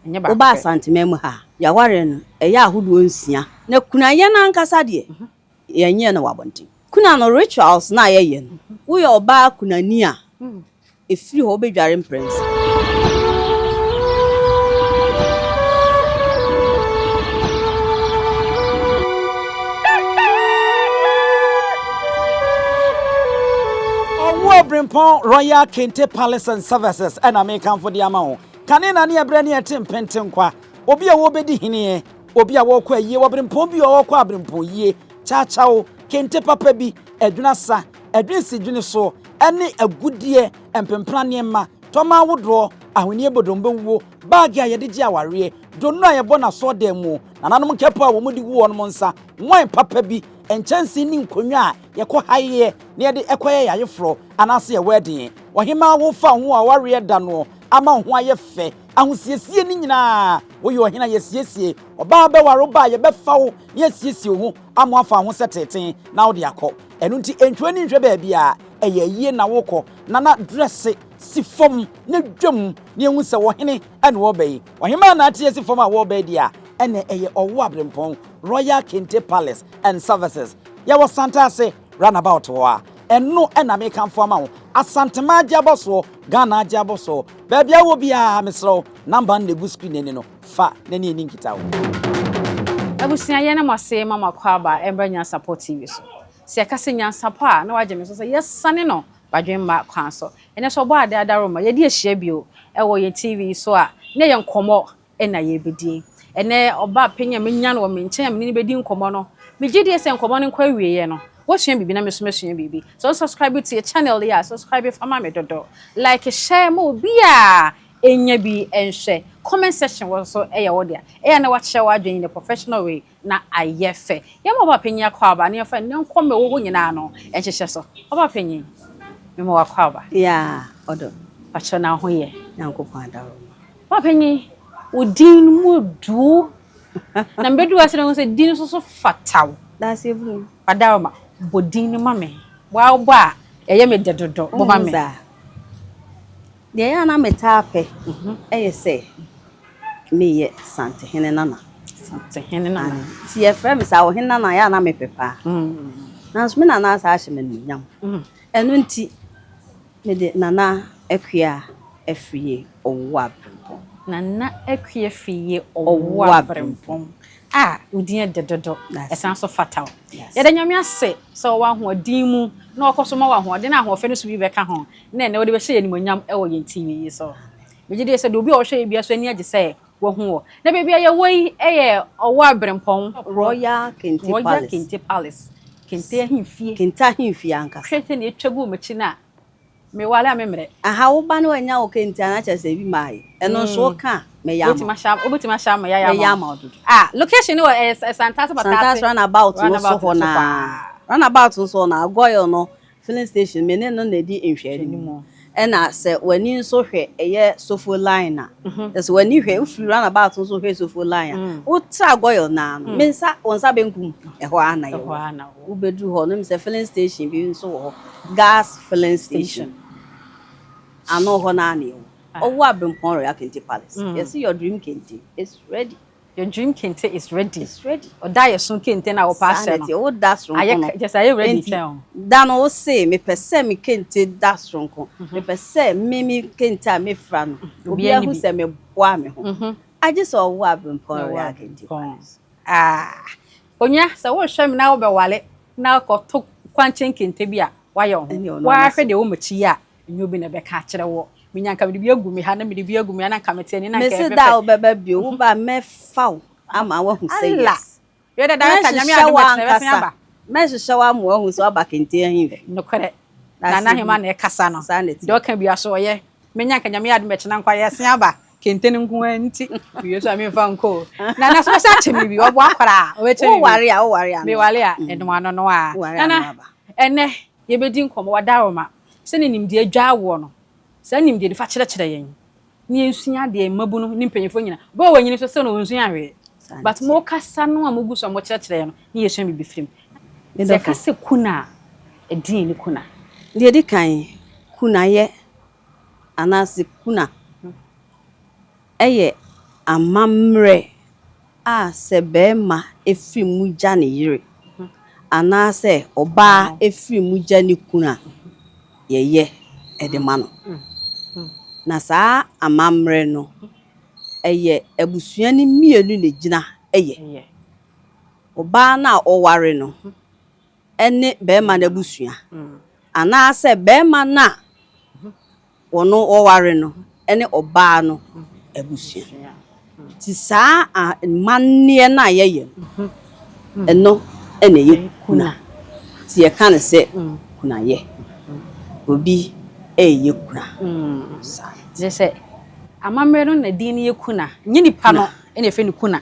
Ɛnyɛ baako Woba pɛ. Asanteman mu ha a, yɛawareɛ no, ɛyɛ ahodoɔ nsia. Na kunayɛ no ankasa deɛ, yɛnyɛɛ no wɔ abɔnten. Kuna no, rituals no a yɛyɛ no, woyɛ ɔbaa kunani a, ɛfiri hɔ wobɛdware mprɛnsa. Ɔwo Abirempɔn Royal Kente Palace and Services ɛna mekamfo de ama wo. Kane na ne ɛberɛ ne ɛte mpentenkwa. Obi a wɔbɛdi heneɛ, obi a wɔkɔ ayie, wɔ berempɔn bi a ɔkɔ aberempɔn yie, kyakyaw, kente papa bi, adwunasa, adwinsidwene so, ɛne agudeɛ, mpempena nneɛma, tɔma ahodoɔ, ahweneɛ bodombɛwuo, baage a yɛde gye awareɛ, donno a yɛbɔ no asɔɔdan mu, nananom nkɛpɔ a wɔde gu wɔn nsa, wine papa bi, nkyɛnsee ne nkonnwa a yɛkɔ haeɛ na yɛde kɔyɛ yɛn ayeforɔ anaasɛ yɛn wɛɛden. Ɔhemaa wofa wo ho awareɛ da no ama wo ho ayɛ fɛ. Ahosiesie no nyinaa, woyɛ ɔhene a yɛsiesie. Ɔbaa bɛware wo ba a yɛbɛfa wo na yɛasiesie wo ho ama woafa wo ho sɛ teetee na wode akɔ. Ɛno nti ntwa w'ani nhwɛ baabiara, ɛyɛ ayie na wokɔ. Nana drɛse si fam na dwam na yɛhu sɛ ɔhene na ɔreba yi. Ɔhemaa na ate asi fam a wɔreba yi deɛ a, ɛnna ɛyɛ Ɔwo Aberempɔn Royal Kente Palace and Services. Yɛwɔ Santase Runabout hɔ a, ɛno na mekamfo ama wo. Asanteman agye abɔsoɔ, Ghana agye abɔsoɔ. Baabi a wowɔ biara, mesrɛ wo, number no na ɛgu screen no ani no, fa na ne yɛnni nkitaho. Abusua yɛn mo ase ma mo akwaaba ɛmbra Nyansapɔ TV so. Sɛ yɛka sɛ Nyansapɔ a na wagye me so sɛ yɛsane no badwemma kwan so. Ɛnɛ nso ɔbɔ ade adaworoma yɛde ahyia bio ɛwɔ yɛn TV yi so a na ɛyɛ nkɔmmɔ na yɛrebɛdie. Ɛnɛ ɔbaa panyin a menya no wɔ me nkyɛn a me ne no bɛdi nkɔmmɔ no, megye die sɛ nkɔmmɔ no nkɔ awieɛ no, woasua biribi na me nso masua biribi. Sɛ wo subscribe to yɛ channel yi a, subscribe fa ma me dodo. Like, share ma obi a ɛnya bi nhwɛ. Comment section wɔ nso ɛyɛ wo dea. Ɛyɛ a na wakyerɛ w'adwene in a professional way na ayɛ fɛ. Yɛma ɔbaa panyin akwaaba na yɛmfa nnɛ nkɔmmɔ a ɛwɔ hɔ nyinaa no nhyehyɛ so. Ɔbaa panyin, mema wo akwaaba. Yeah, ɔdɔ. Pakyɛ na wo ho yɛ? Nyankopɔn adaworoma. Ɔbaa panyin, wo din no mu odu. Na mebɛduru ase na mehu sɛ din no nso so fata wo. Daase ebunu. Adaworoma, bɔ din no ma me. Woabɔ a, ɛyɛ me dɛ dodo. Bɔ ma me. Deɛ ɛyɛ a na metaa pɛ yɛ sɛ meyɛ Santehene Nana. Santehene Nana. Nti yɛfrɛ me saa Ɔhene Nana ɛyɛ a na mepɛ paa. Nanso me nana asan ahyɛ me animuonyam. Ɛno nti mede Nana Akua Afriyie Ɔwoaberempɔn. Nana Akua Afriyie Ɔwoaberempɔn. Ah, wo din yɛ dɛ dodo. Ɛsan nso fata wo. Yɛda Nyame ase sɛ ɔwɔ ahoɔden mu na ɔkɔ so ma wo ahoɔden na ahoɔfɛ no so bi bɛka ho na ɛnnɛ wode bɛhyɛ yɛn animuonyam wɔ yɛn TV yi so. Megye die sɛ deɛ obi a ɔhwɛ yɛ biara so ani agye sɛ wahu wɔ. Na baabi a yɛwɔ yi yɛ Ɔwɔ Aberempɔn. Royal Kente Palace. Royal Kente Palace. Kente ahemfie. Kente ahemfie ankasa. Hwɛ sɛnea atwa gu m'akyi no a, meware a memmrɛ. Aha, wo ba no wanya wo kente a na kyerɛ sɛ ebi maa yi. Ɛno nso woka a, mɛyɛ ama wo. Wobɛtumi ahyɛ ama yɛayɛ ama wo. Mɛyɛ ama wo dodo. Ah, location no wɔ ɛyɛ Santase Pataase. Santase runabout no so hɔ naa. Runabout no so hɔ naa. Goil no Filling station, me ne no na ɛdi nhwɛanim. Ɛna sɛ w'ani nso hwɛ ɛyɛ Sofo line a, kyerɛ sɛ w'ani hwɛ, wofiri runabout nso hwɛ Sofo line a, wotra Goil no ara no, me nsa, wo nsa benkum, ɛhɔ ara na yɛwɔ. Wobɛduru hɔ no, wonim sɛ filling station bi nso wɔ hɔ, gas filling station. Ano hɔ no ara na yɛwɔ. Ɔwɔ Abrempong Royal Kente Palace. Yɛse your dream kente is ready. Your dream kente is ready. It's ready. Ɔda yɛ so kente na wɔpa ahyɛ no. Saa wo da soronko no. Ayɛ kyɛ sɛ ayɛ ready twɛn o. Da no wo se mepɛ sɛ me kente da soronko. Mhm. Mepɛ sɛ me me kente a mefira no. Obi ahu sɛ meboa me ho. Mhm. Agye sɛ ɔwo abrempɔn royal kente palace. Ah. Onua sɛ wohwɛ me na wobɛwale na kɔto kwankyɛn kente bi a wayɛ wo ho. Woahwɛ deɛ wɔ m'akyi yi a Ɛnyɛ obi na ɛbɛka akyerɛ wo. Menya nka mede bi agu me ha na mede bi agu me ha na nka mete ani na nka Mese ɛfɛfɛ. da a wobɛba bio, woba a mɛfa wo ama woahu sɛ Allah! yes. Wiɛ dɛ director Nyame Mɛhyehyɛ adom wo ɛkyena yɛbɛsan ankasa. aba. Mɛhyehyɛ wo ama woahu sɛ woaba Kente ahemfie. Nokorɛ. That's Nana it. Hema na ɛkasa no. Saa na ɛteɛ. Deɛ ɔka biara so ɔyɛ. Menya nka Nyame adom ɛkyena nko a yɛsan aba. Kente no nko ara nti. Mewie so a memfa nkɔ o. Nana so bɛsan akyɛ me bi. Ɔboa koraa. Ɔbɛkyɛ me bi. Woware a, woware a na Meware waba. a, ɛno ano no a. Woware a na Nana, waba. ɛnnɛ Yɛbɛdi nkɔmmɔ, w'adaworoma, sɛdeɛ nimdeɛ dwaa woɔ no, saa nimdeɛ no fa kyerɛkyerɛ yɛn na yɛnsua adeɛ, mmabunu ne mpanyinfoɔ nyina. Obi wɔ hɔ wanyini nso still no ɔnsua hwee. But mo kasa no a mogu so a mokyerɛkyerɛ yɛn no na yɛsua biribi firi mu. Sɛ yɛka sɛ kuna a, ɛdeɛn ne kuna? Deɛ ɛdi kan, kunayɛ anaase kuna yɛ. Amammerɛ a sɛ barima firi mu gya ne yere anaasɛ ɔbaa firi mu gya ne kunu a, yɛyɛ de ma no. Na saa amammerɛ no, ɛyɛ abusua no mmienu na ɛgyina yɛ. Ɔbaa no a ɔware no ne barima no abusua anaasɛ barima no a Wɔn wɔware no ne ɔbaa no abusua. Nti saa amanneɛ no a yɛyɛ no, ɛno na ɛyɛ kuna. Nti yɛka no sɛ kunayɛ. Obi reyɛ kuna. Saa. Kyerɛ sɛ amammerɛ no na din no yɛ kuna, nyɛ nipa no na yɛfrɛ no kuna.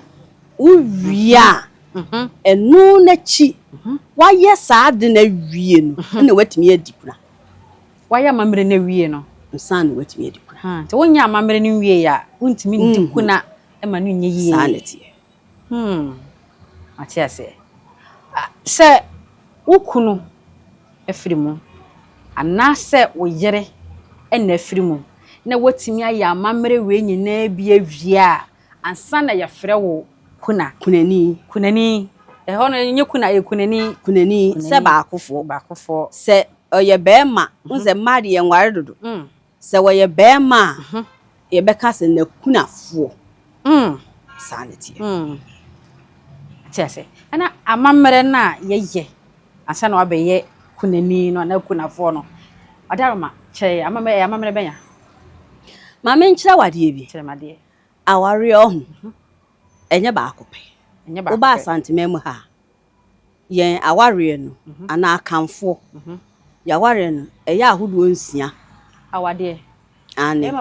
Wowie a, ɛno n'akyi, woayɛ saa ade no awie no, ɛna woatumi adi kuna. Woayɛ amammerɛ no awie no. Ansa na woatumi adi kuna. Ha, nti wonyɛ amammerɛ no nwiei a, wontumi ndi kuna ma no nyɛ yie. Saa na ɛteɛ. Hmm, mate aseɛ. Sɛ wo kunu afiri mu, anaasɛ wo yere na afiri mu, na woatumi ayɛ amammerɛ wei nyinaa bi awie a, Ansa na yɛfrɛ wo kuna. Kunani. Kunani. Ɛhɔ no ɛnyɛ kuna, ɛyɛ kunani. Kunani, sɛ baakofoɔ. Baakofoɔ. Sɛ ɔyɛ barima, wohu sɛ mmaa deɛ yɛnware dodo. Sɛ ɔyɛ barima a, yɛbɛka sɛ n'akunafoɔ. Saa na ɛteɛ. Te ase. Ɛna amammerɛ no a yɛyɛ ansa na wabɛyɛ kunani no anaa kunafoɔ no, Ɔdaroma, kyerɛ yɛn, amammerɛ, ɛyɛ amammerɛ bɛn a? Ma menkyerɛ wo adeɛ bi. Kyerɛ me adeɛ. Awareɛ ɔho, ɛnyɛ baako pɛ. Woba Asanteman mu ha a, yɛn awareɛ no anaa Akanfoɔ yɛn awareɛ no, ɛyɛ ahodoɔ nsia. Awadeɛ? Aane,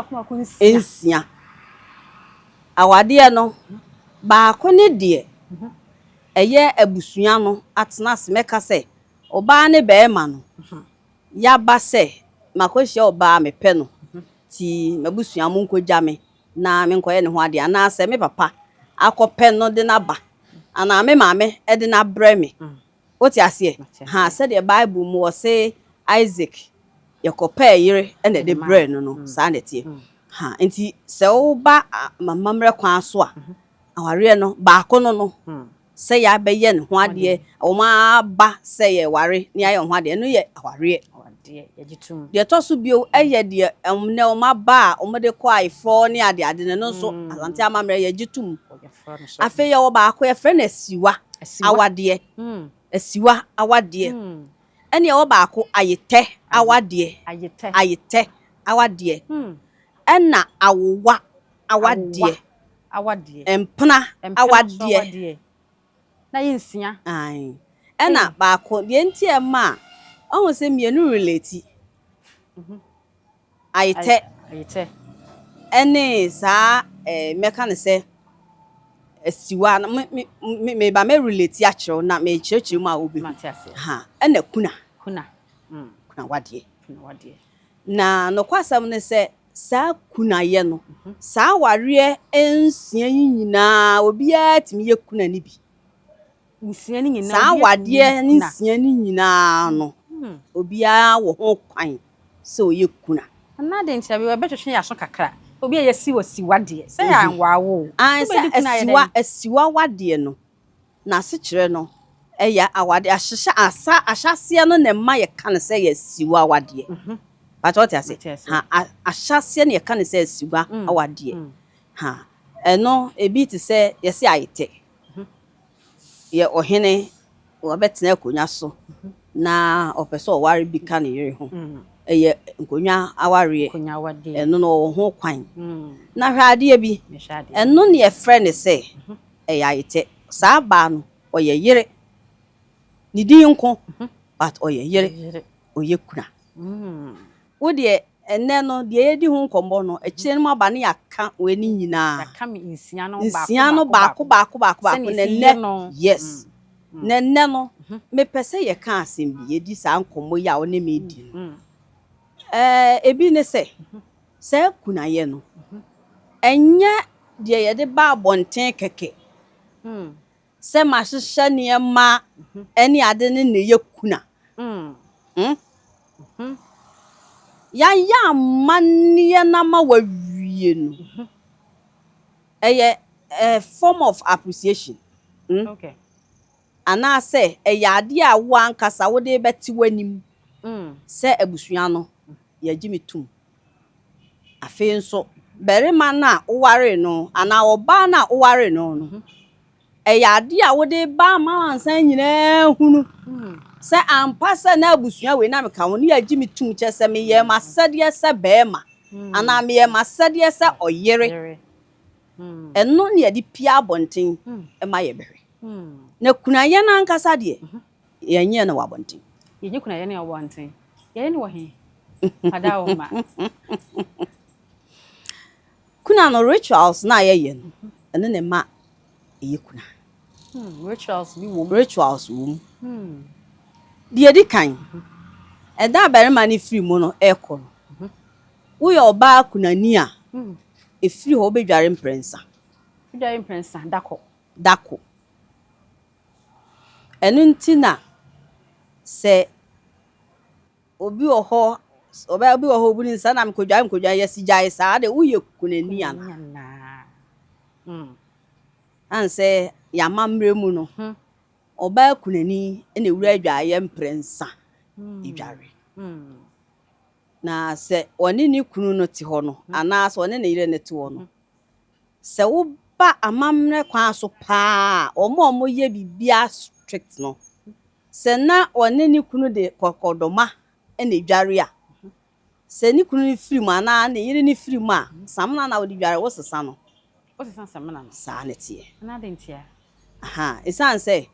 nsia. Awadeɛ no, baako ne deɛ ɛyɛ abusua no atena ase, mɛka sɛ ɔbaa ne barima no, yɛaba sɛ makɔhyia ɔbaa a mepɛ no, nti m'abusua monkɔgya me na menkɔyɛ ne ho adeɛ, anaasɛ me papa akɔpɛ no de no aba, anaa me maame de no abrɛ me. Wote aseɛ? Ha, sɛdeɛ Bible mu wɔse Isaac yɛkɔpɛɛ yere na ɛde brɛɛ no no, saa na ɛteɛ. Ha, nti sɛ woba amammerɛ kwan so a, awareɛ no, baako no no, sɛ yɛabɛyɛ ne ho adeɛ, wɔn aba sɛ yɛreware na yɛayɛ wɔn ho adeɛ, ɛno yɛ awareɛ. Deɛ ɛtɔ so bio yɛ deɛ nnɛ wɔn aba a wɔde kɔ ayeforɔ ne adeade no, ɛno nso Asante amammerɛ yɛgye tom. Afei yɛwɔ baako yɛfrɛ no asiwa awadeɛ. Asiwa awadeɛ. Ɛne yɛwɔ baako ayetɛ awadeɛ. Ayetɛ awadeɛ. Ɛna awowa awadeɛ. Awadeɛ. Mpena awadeɛ. Na yɛ nsia. Ae. Ɛna baako, deɛ nti a ɛma a, ɔhu sɛ mmienu relate. Ayetɛ. Ayetɛ. Ɛne saa ɛɛ mɛka no sɛ asiwa no, me me me meba mɛ relate akyerɛ wo na mekyerɛkyerɛ mu a wobɛhu. Mate aseɛ. Ha, ɛna kuna. Kuna. Mm. Kuna wadeɛ. Kuna wadeɛ. Na nokwasɛm ne sɛ, saa kunayɛ no, saa awareɛ nsia yi nyinaa, obiara tumi yɛ kuna no bi. Nsia no nyinaa, Saa obiara tumi yɛ awadeɛ kuna. nsia no nyinaa no, obiara wɔ ho kwan sɛ ɔyɛ kuna. Anaa deɛ nti a, ɛbɛtwetwe yɛn aso kakra. Obi a yɛasi wɔ siwa deɛ, sɛ yɛanwaa wo o, Ae, sɛ wobɛdi kuna ayɛ asiwa, dɛn? asiwa wadeɛ no, N'asekyerɛ no, ɛyɛ awade ahyehyɛ asa ahyɛaseɛ no na ɛma yɛka no sɛ yɛ asiwa awadeɛ. Pakyɛ wote ase? Ha ahyɛaseɛ na yɛka no sɛ asiwa awadeɛ. Ha ɛno ebi te sɛ yɛse ayetɛ. Yɛ ɔhene wabɛtena akonnwa so na ɔpɛ sɛ ɔware bi ka ne yere ho. Ɛyɛ nkonnwa awareɛ. Ɛno no ɔwɔ ho kwan. Na hwɛ adeɛ bi, ɛno na yɛfrɛ no sɛ ɛyɛ ayetɛ. Saa baa no ɔyɛ yere. Ne din nko but ɔyɛ yere, ɔyɛ kuna. Wo deɛ ɛnnɛ no deɛ yɛdi ho nkɔmmɔ no akyire no moaba ne yɛaka wei no nyinaa. Nsia no baako baako baako baako na ɛnnɛ yes na ɛnnɛ no mepɛ sɛ yɛka asɛm bi yɛdi saa nkɔmmɔ yi a wo ne me redi no. Ɛɛ ebi ne sɛ Saa kunayɛ no, ɛnyɛ deɛ yɛde ba abɔnten kɛkɛ sɛ mahyehyɛ nneɛma ne ade no na ɛyɛ kuna. Hmm? Yɛayɛ amanneɛ no ama wawie no. Ɛyɛ a form of appreciation. Anaasɛ ɛyɛ adeɛ a wo ankasa wode bɛte w'anim sɛ abusua no yɛgye me tom. Afei nso, barima no a wowaree no anaa ɔbaa no a wowaree no no, ɛyɛ adeɛ a wode ba ama amansan nyinaa hunu sɛ ampa sɛ na abusua wei na meka ho ne yɛgye me tom, kyerɛ sɛ meyɛ m'asɛdeɛ sɛ barima anaa meyɛ m'asɛdeɛ sɛ ɔyere. Yere. Ɛno ne yɛde pia abɔnten ma yɛbɛhwɛ. Na kunayɛ no ankasa deɛ, yɛnyɛ no wɔ abɔnten. Yɛnyɛ kunayɛ no wɔ abɔnten. Yɛyɛ no wɔ he? Ada wo ma. Kuna no, rituals na yɛyɛ no, ɛno ne ma ɛyɛ kuna. Rituals bi wɔ mu. Rituals wɔ mu. Deɛ di kan, ɛda a barima no firi mu no ɛrekɔ no, woyɛ ɔbaa kunani a, ɛfiri hɔ wobɛdware mprɛnsa. Wodware mprɛnsa dakɔ. Dako. Ɛno nti na sɛ obi wɔ hɔ, ɔbaa bi wɔ hɔ, obu ne nsa na mekɔdware mekɔdware, yɛsi gyae saa de, woyɛ kunani ana? Anaa. Ansɛ yɛamammerɛ mu no, ɔbaa kunani na ewura adwaeɛ mprɛnsa edware. Na sɛ ɔne ne kunu no te hɔ no, anaasɛ ɔne ne yere no te hɔ no, sɛ woba amammerɛ kwan so paa a, wɔn a wɔyɛ biribiara strict no, sɛ na ɔne ne kunu de kɔkɔdɔma na edware a, sɛ ne kunu no firi mu anaa ne yere no firi mu a, samina na wode dware, wosesa no. Wosesa samina no. Saa ne teɛ. Anaa de ntia. Aha, ɛsiane sɛ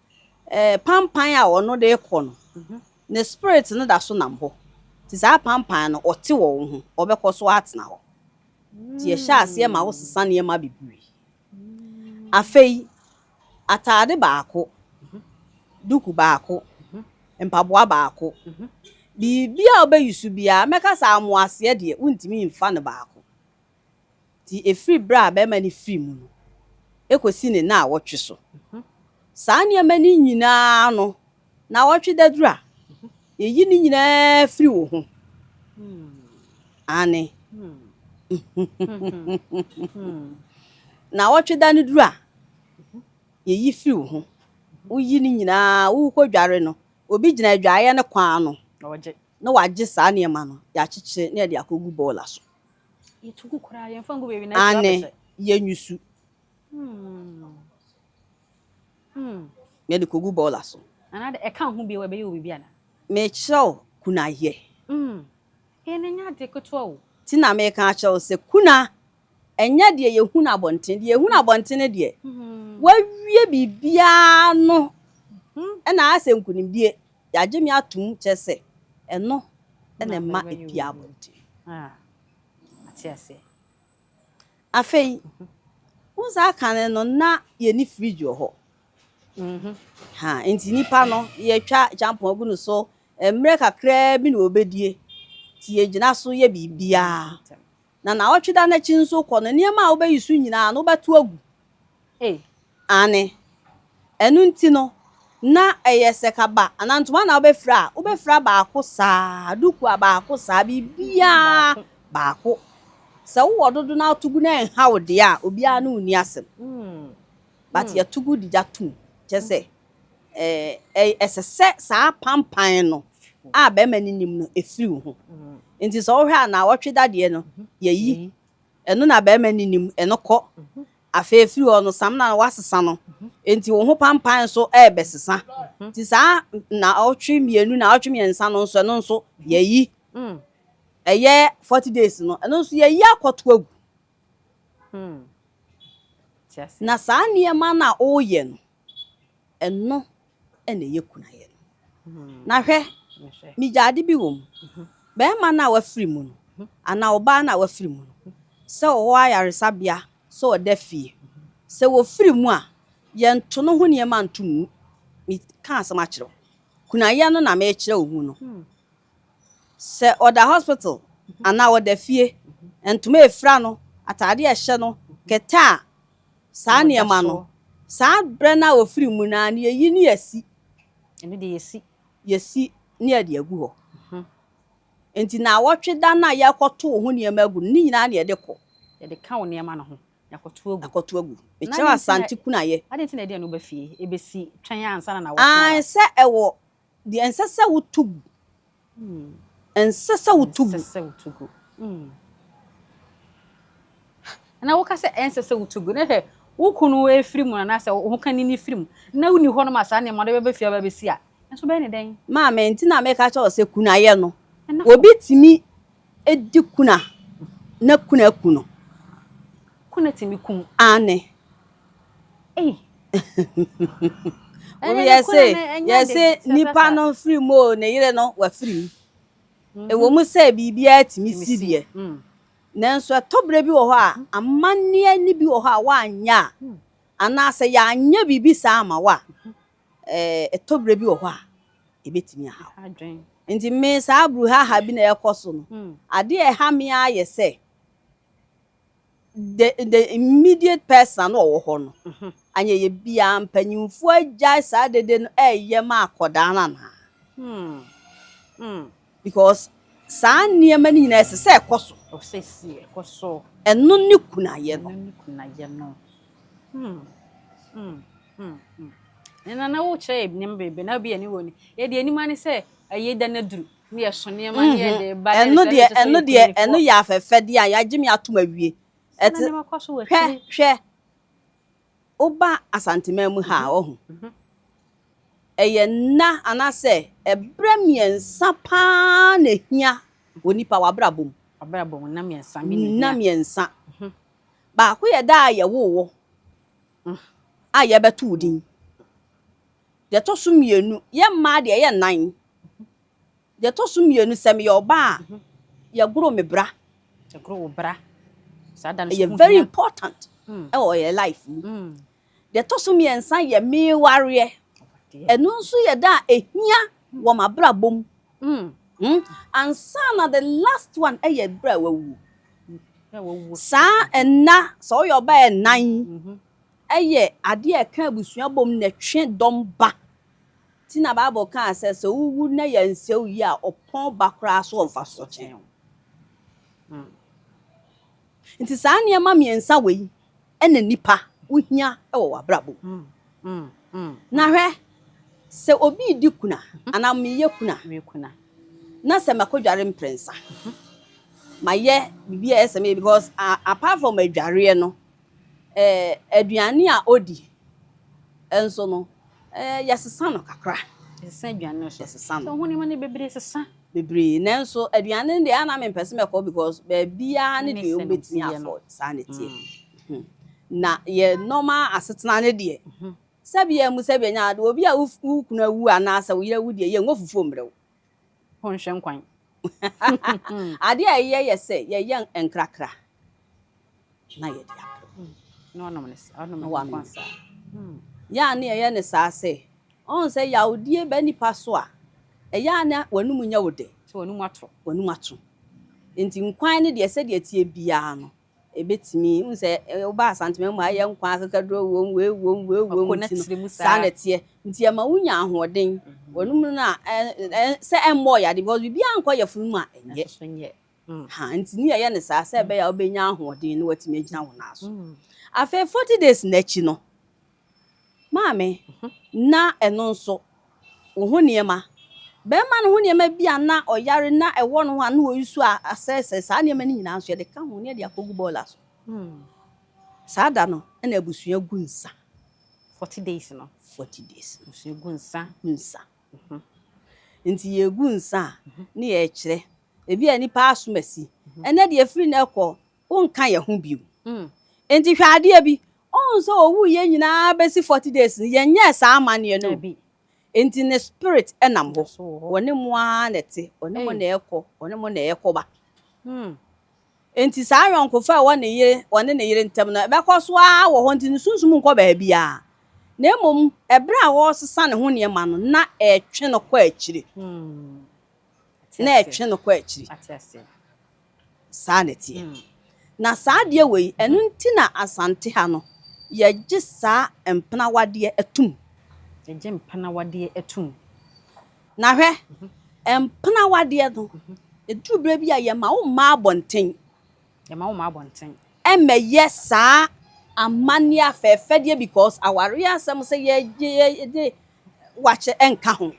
pampan a ɔno de kɔ no, ne spirit no da so nam hɔ. Nti saa pampan no, ɔte wɔ wo ho, ɔbɛkɔ so atena hɔ. Nti yɛhyɛ aseɛ ma wosesa nneɛma bebree. Afei, ataade baako, duku baako, mpaboa baako, biribi a wobɛyi so biara, mɛka sɛ amoaseɛ deɛ, wontumi mfa no baako. Nti ɛfiri berɛ a bɛrima no firi mu no, ɛkɔsi ne na awɔtwe so. Saa nneɛma no nyinaa no, na awɔtwe daduru a, yɛyi ne nyinaa firi wo ho. Ane. Na awɔtwe da no duru a, yɛyi firi wo ho. Woyi ne nyinaa, wokɔ dware no, obi gyina adwaeɛ no kwan no Na wɔgye. na wagye saa nneɛma no, yɛakyekyere na yɛde akɔgu bɔɔla so. Yɛtu gu koraa, yɛmfa ngu baabi na Ane, yɛnyusu. Yɛde kɔgu bɔɔla so. Anaa de ɛka ho bio, ɛbɛyɛ wɔ biribi ana? Mekyerɛ wo kunayɛ. Ɛyɛ na nyɛ ade ketewa o. Nti na meka akyerɛ wo sɛ kuna ɛnyɛ deɛ yɛhu no abɔnten. Deɛ yɛhu no abɔnten no deɛ, wawie biribiara no ɛna ayɛ sɛ nkonimdie. Yɛagye me atom, kyerɛ sɛ ɛno ɛna ɛma ɛpie abɔnten. Ah. Ate aseɛ. Afei, wo saa kane no, na yɛni fridge wɔ hɔ. Ha, nti nipa no, yɛtwa kyampɔn agu no so, mmerɛ kakraa bi na wɔbɛdie. Nti yɛgyina so yɛ biribiara. Na naawɔtwe da n'akyi nso kɔ no, nneɛma a wobɛyi so nyinaa no, wobɛto agu. Ei. Ane. Ɛno nti no, na ɛyɛ sɛ kaba anaa ntoma na wobɛfira a, wobɛfira baako saa, duku a baako saa, biribiara baako. Sɛ wowɔ dodo na woto gu na ɛnha wo deɛ a, obiara ne wo nni asɛm. But yɛto gu de gya tom. Kyerɛ sɛ, ɛsɛ sɛ saa pampan no a bɛrima no nim no, ɛfiri wo ho. Nti sɛ wohwɛ a, naawɔtwe dadeɛ no, yɛyi. Ɛno na bɛrima no nim, ɛno kɔ. Afei efiri hɔ no, samina no wasesa no. Nti wo ho pampan nso ɛrebɛsesa. Nti saa naawɔtwe 2, naawɔtwe 3 no nso, ɛno nso yɛyi. Ɛyɛ 40 days no, ɛno nso yɛyi akɔto agu. Te aseɛ. Na saa nneɛma no a ɔreyɛ no, ɛno ɛna ɛyɛ kunayɛ no. Na hwɛ, Mehwɛ. megya ade bi wɔ mu. Bɛrima no a wafiri mu no, anaa ɔbaa no a wafiri mu no, sɛ ɔwɔ ayaresabea, sɛ ɔda fie, sɛ wɔfiri mu a, yɛnto no ho nneɛma nto mu. Meka asɛm akyerɛ wo. Kunayɛ no na merekyerɛ wo mu no. Sɛ ɔda hospital anaa ɔda fie, ntoma a efira no, ataade a ɛhyɛ no, kɛtɛ a saa Ɔda nneɛma no, soɔ. saa berɛ no a wɔfiri mu no ara no, yɛyi ne yɛsi. Ɛno deɛ yɛsi. Yɛsi ne yɛde agu hɔ. Nti naawɔtwe da no a yɛrekɔto wo ho nneɛma agu no, ne nyinaa na yɛde kɔ. Yɛde ka wo nneɛma no ho. Yɛakɔto agu. Akɔto agu. Mekyerɛ wo Asante kunayɛ. Adɛn nti na ɛde ɛno ba fie? Ɛbɛsi twɛn ansa na nawɔtwe Ae, sɛ ɛwɔ deɛ ɛnsɛ sɛ woto gu. Ɛnsɛ sɛ woto gu. Ɛnsɛ sɛ woto gu. Na woka sɛ ɛnsɛ sɛ woto gu. Na hwɛ, wo kunu efiri mu anaasɛ wo ho kani no firi mu na wonni hɔ nom a saa nneɛma no bɛba fie aba bɛsi a, nso bɛyɛ ne dɛn? Maame, nti na meka kyerɛ wo sɛ kunayɛ no, obi tumi di kuna na kuna aku no. Kuna tumi kum. Aane. Ei. Obi yɛse yɛse nipa no firi mu o, ne yere no wafiri mu. Ɛwɔ mu sɛ biribiara tumi si deɛ, nanso ɛtɔ berɛ bi wɔ hɔ a amanneɛ no bi wɔ hɔ a woanyɛ a, anaasɛ yɛanyɛ biribi saa ama wo a, ɛtɔ berɛ bi wɔ hɔ a ɛbɛtumi ahaw. Nti me saa bruhaha bi na ɛkɔ so no, adeɛ a ɛha me ara yɛ sɛ the immediate person a na ɔwɔ hɔ no, anyɛ yɛ biara mpanyinfoɔ agyae saa dede no ɛreyɛ ma akɔdaa no anaa? Because saa nneɛma no nyinaa ɛsɛ sɛ ɛkɔ so. Ɔsɛ si ɛkɔ so. Ɛno ne kunayɛ no. Ɛno ne kunayɛ no. Na na wokyerɛ yɛ nneɛma bebree na obi ani wɔ ni. Yɛde anim ani sɛ ɛyɛ da no aduru ne yɛso nneɛma ne yɛde ba. Ɛno deɛ ɛno deɛ ɛno yɛ afɛfɛdeɛ a yɛagye me atom awie. Ɛte nneɛma kɔ so wɔ hwɛ akyire. Hwɛ, woba Asanteman mu ha a, ɔho ɛyɛ nna anaasɛ ɛberɛ mmiɛnsa paa na ehia wɔ nipa w'abrabɔ mu. Abrabɔ mu nna mmiɛnsa bi na Nna ehia. mmiɛnsa. Baako yɛ da a yɛwoo wo a yɛbɛto wo din. Deɛ ɛtɔ so mmienu, yɛ mmaa deɛ ɛyɛ nnan. Deɛ ɛtɔ so mmienu, sɛ meyɛ ɔbaa a, yɛgoro me bra. Yɛgoro wo bra. Saa da no so Ɛyɛ ho very hia. important ɛwɔ yɛ life mu. Deɛ ɛtɔ so mmiɛnsa yɛ mewareɛ. Ɛno nso yɛ da a ehia wɔ m'abrabɔ mu. Ansa na the last one ɛyɛ berɛ a wawu. Na wawu. Saa ɛnna sɛ ɔyɛ ɔbaa ɛnan ɛyɛ adeɛ a ɛka abusua bom na ɛtwe dɔm ba. Ti na Bible kaa sɛ sɛ wowu na yɛnsie wo yie a ɔpɔn ba koraa so ɔmfa so kyɛn. Nti saa nneɛma mmiɛnsa wei ɛna nipa wohia ɛwɔ w'abrabɔ mu. Na hwɛ, sɛ obi di kuna anaa meyɛ kuna Wie kuna. na sɛ makɔdware mprɛnsa, mayɛ biribi a ɛyɛ sɛ meyɛ because apart from adwareɛ no, aduane a ɔdi nso no, yɛsesa no kakra. Yɛsesa aduane no so. Yɛsesa no. Sɛ wo nneɛma no bebree sesa. Bebree, nanso aduane no deɛ ana mempɛ sɛ mɛkɔ because baabiara ne Ne deɛ sɛ no wobɛtumi teɛ no. afford saa ne teɛ. Na yɛ normal asetena ne deɛ, sɛbea mu sɛbea nya ade obi a wo kunu awu anaasɛ wo yere awu deɛ, yɛnwɔ fufuo mmerɛ wo. Honhwɛ nkwan. Adeɛ a ɛyɛ yɛ sɛ yɛyɛ nkrakra na yɛde apɔ. Na ɔnom ne sa. Ɔnom Na ne wanom. nkwan saa. Yɛ a ne yɛyɛ ne saa sɛ ɔn sɛ yawdie ba nipa so a, ɛyɛ a na w'anum nyɛ wo dɛ. Sɛ w'anum ato. W'anum ato. Nti nkwan no deɛ sɛdeɛ tie biara no, ebetumi n sɛ woba Asanteman mu a ɛyɛ nkwan akekaduro wom, wei wom, wei wom Mako na nti no tiri mu saa saa. na ɛteɛ. Nti ɛma wonya ahoɔden. W'anum no a ɛ ɛ sɛ ɛmmɔɔ yade because biribiara nkɔ yafunu mu a ɛnyɛ. Ɛso so nyɛ. Ha nti ne yɛyɛ ne saa sɛ ɛbɛyɛ a wobɛnya ahoɔden na watumi agyina wo nan so. Afei 40 days n'akyi no, maame, na ɛno nso wo ho nneɛma, bɛrima no ho nneɛma bi a na ɔyare na ɛwɔ no ho a na wɔyi so a asɛesɛe saa nneɛma no nyinaa nso yɛde ka ho ne yɛde akɔgu bɔɔla so. Saa da no ɛna abusua gu nsa. 40 days no. 40 days no. Abusua gu nsa. Gu nsa. Nti yɛgu nsa a ne yɛkyerɛ ebi a nipa asom asi ɛnɛ deɛ firi na ɛkɔ wonka yɛ ho bio. Nti hwɛ adeɛ bi ɔn sɛ owu yɛ nyinaa bɛsi 40 days no yɛnyɛɛ saa amanneɛ no. Dabi. Nti ne spirit ɛnam hɔ. So wɔ hɔ. Wɔne mo ara na ɛte, ɔne mo Ei. na ɛkɔ, ɔne mo na ɛkɔ ba. Nti saa ayɔnkofa a ɛwɔ ne yere ɔne ne yere ntam no ɛbɛkɔ so ara wɔ hɔ nti ne sunsum nkɔ baabiara. Na mmom ɛberɛ a wɔresesa ne ho nneɛma no na ɛretwe no kɔ akyire. Na ɛtwe no kɔ akyire. Ate aseɛ. Saa na ɛteɛ. Na saa adeɛ wei ɛno nti na Asante ha no yɛgye saa mpenawadeɛ atum. Yɛgye mpenawadeɛ atum. Na hwɛ, mpenawadeɛ no, ɛduru berɛ bi a yɛma wo mma abɔnten. Yɛma wo ma abɔnten. Ɛmmɛyɛ saa amanneɛ afɛɛfɛdeɛ because awareɛ asɛm sɛ yɛgye yɛde wakyɛ ɛnka ho.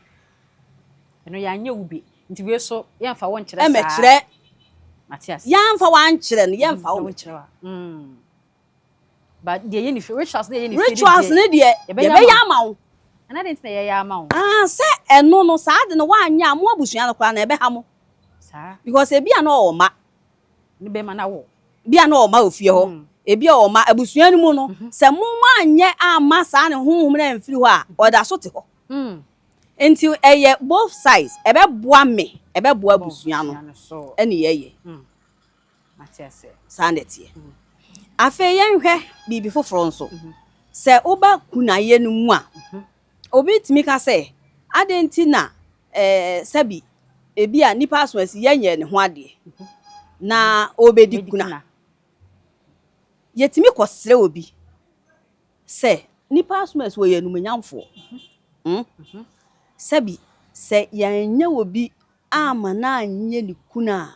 Ɛno yɛanyɛ wo bi nti wei so yɛmfa wo nkyerɛ saa. Ɛmmɛkyerɛ. Mate ase. Yɛamfa wankyerɛ no, yɛmfa wo Na mmɛkyerɛ. Kyerɛ wa. But deɛ yɛ ne fi rituals ne yɛ ne fi. Rituals ne deɛ, yɛbɛyɛ yɛbɛyɛ ama wo. Ɛna de nti na yɛyɛ ama wo. Ah, sɛ ɛno no saa de no woanyɛ a, mo abusua no koraa na ɛbɛha mo. Saa. Because ebi a na ɔwɔ ma. Ne bɛrima na wo. Bi a na ɔwɔ ma wɔ fie hɔ. Ebi a ɔwɔ ma abusua no mu no, sɛ mo anyɛ ama saa ne honhom no amfiri hɔ a, ɔda so te hɔ. Nti ɛyɛ both sides, ɛbɛboa me, ɛbɛboa abusua no. No so. Ɛne yɛyɛ. Mate ase. Saa na ɛteɛ. Afei yɛnhwɛ biribi foforɔ nso. Sɛ woba kunayɛ no mu a, obi tumi ka sɛ adɛn nti na sɛbi ebi a nipa aso asi yɛnyɛ ne ho adeɛ na ɔbɛdi Bɛdi kuna. Yɛtumi kɔsrɛ obi sɛ nipa aso asi wɔyɛ animuonyamfoɔ. Sɛbi sɛ yɛnyɛ obi ama na anyɛ ne kuna a,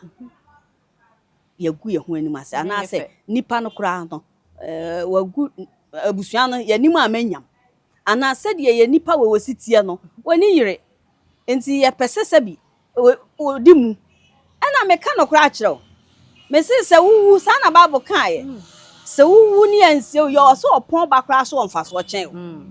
yɛgu yɛn ho anim ase. Ɛnyɛ anaasɛ fɛ. Nipa no koraa no wagu abusua no yɛnim a manyam anaa sɛdeɛ yɛ nipa wɔ wɔsi teɛ no wɔni yere nti yɛpɛ sɛ sɛbi ɔdi mu. Ɛna meka no koraa kyerɛ wo, mese sɛ wowu saa na Bible kaeɛ sɛ wowu ne yɛnsie wo yɛ ɔsɛ ɔpɔn ba koraa so wɔ mfasoɔ kyɛn wo.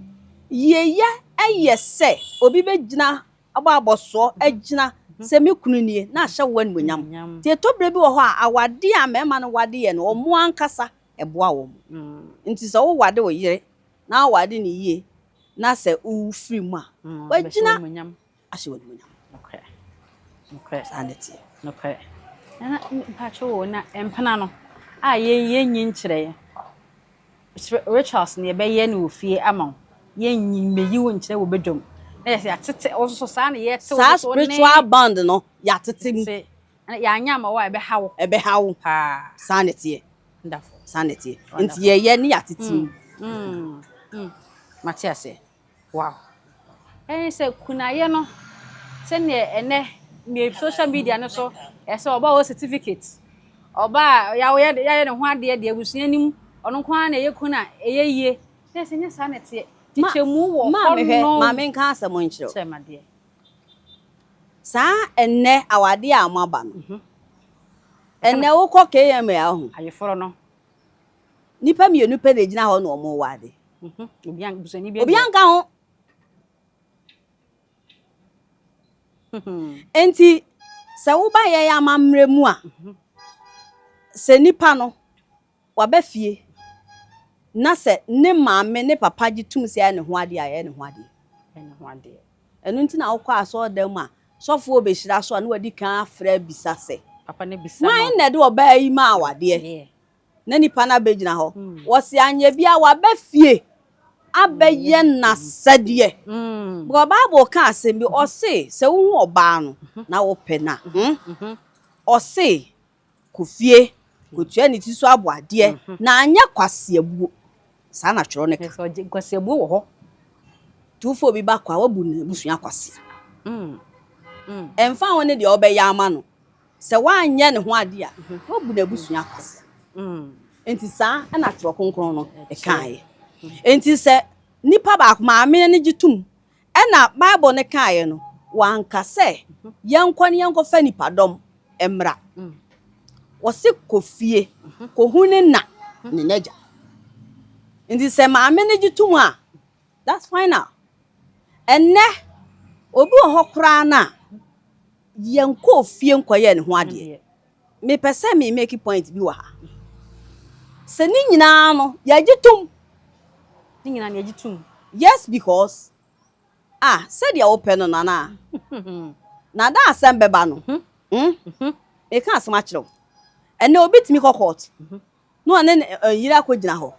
Yieyɛ ɛyɛ sɛ obi bɛgyina abɔ abɔsoɔ agyina sɛ me kunu nie na ahyɛ wo animuonyam. Nyam. Nti ɛtɔ berɛ bi wɔ hɔ a, awade a mmarima no wade yɛ no, ɔmo ankasa ɛboa wɔn. Nti sɛ wowade wo yere na wowade ne yie na sɛ wofiri mu a, wagyina Bɛhyɛ wo animuonyam. Ahyɛ wo animuonyam. Nokorɛ. Nokorɛ. Saa ne teɛ. Nokorɛ. Nana mpatwo wo na mpena no a yɛnyi nkyerɛ rituals na yɛbɛyɛ no wɔ fie ama wo. Yɛnyi mmɛyi wo nkyerɛ wɔ badwam. Na yɛ sɛ yɛatete wo nso saa na yɛte wo saa so ne spiritual bond no yɛatete mu. Te. Na yɛanyɛ ama wo a, ɛbɛha wo ɛbɛha wo paa. Saa ne teɛ. Wonderful. Saa ne teɛ, nti yɛyɛ ne yɛatete mu. Mate ase. Wow. Ɛne sɛ kunayɛ no, sɛneɛ ɛnɛ me social media no so ɛsɛ ɔba a ɔwɔ certificate, ɔba a yɛayɛ yɛayɛ ne ho adeɛ deɛ abusua nim ɔno nko ara na ɛyɛ kuna a ɛyɛ yie. Na ɛsɛ nyɛ saa na ɛteɛ. Kyekyɛmu wɔ Maame, hwɛ. hɔ nom. Maame, nka asɛm nkyerɛ wo. Kyerɛ me adeɛ. Saa ɛnnɛ awadeɛ a moaba no, ɛnnɛ wokɔ KMA aho, Ayeforɔ no. Nipa 2 pɛ na egyina hɔ na ɔmo wade. Obi an busuani bi. Obi anka ho. Nti sɛ woba yɛn amammerɛ mu a, sɛ nipa no waba fie na sɛ ne maame ne papa gye tum sɛ ɛyɛ ne ho adeɛ a, ɛyɛ ne ho adeɛ. Ɛne ho adeɛ. Ɛno nti na wokɔ asɔredan mu a, sɔfoɔ bɛhyira so a, na wadi kan afrɛ abisa sɛ Papa ne bisa hwan no. na ɛde ɔbaa yi maa awadeɛ? Na nipa no abɛgyina hɔ, wɔsi anyɛ bia waba fie abɛyɛ n'asɛdeɛ. Because Bible ka asɛm bi, ɔse sɛ wohu ɔbaa no na wopɛ no a, Ɔse kɔ fie kɔtua ne ti so aboadeɛ na anyɛ kwaseabuo. Saa na twerɛ no ka. Sɛ ɔgye kwasiabuo wɔ hɔ. Nti wofa obi ba kɔ a, wabu n'abusua kwasea. Ɛmfa ho ne deɛ ɔbɛyɛ ama no, sɛ woanyɛ ne ho adeɛ a, wabu n'abusua kwasea. Nti saa ɛna twerɛ kronkron no ɛkaeɛ. Nti sɛ nipa baako maame no gye tom, ɛna Bible no kaeɛ no, wanka sɛ yɛnkɔ ne yɛnkɔfa nipadɔm mmra. Wɔse kɔ fie kɔhu ne na ne n'agya. Nti sɛ maame no gye tom a, that's final. Ɛnnɛ obi wɔ hɔ koraa no a yɛnkɔɔ fie nkɔyɛɛ ne ho adeɛ. Mepɛ sɛ me make point bi wɔ ha sɛ ne nyinaa no yɛgye tom. Ne nyinaa no yɛgye tom. Yes, because ah, sɛdeɛ wopɛ no nana na da asɛm bɛba no, Meka asɛm akyerɛ wo, ɛnɛ obi tumi kɔ court na ɔne ne yere akɔgyina hɔ,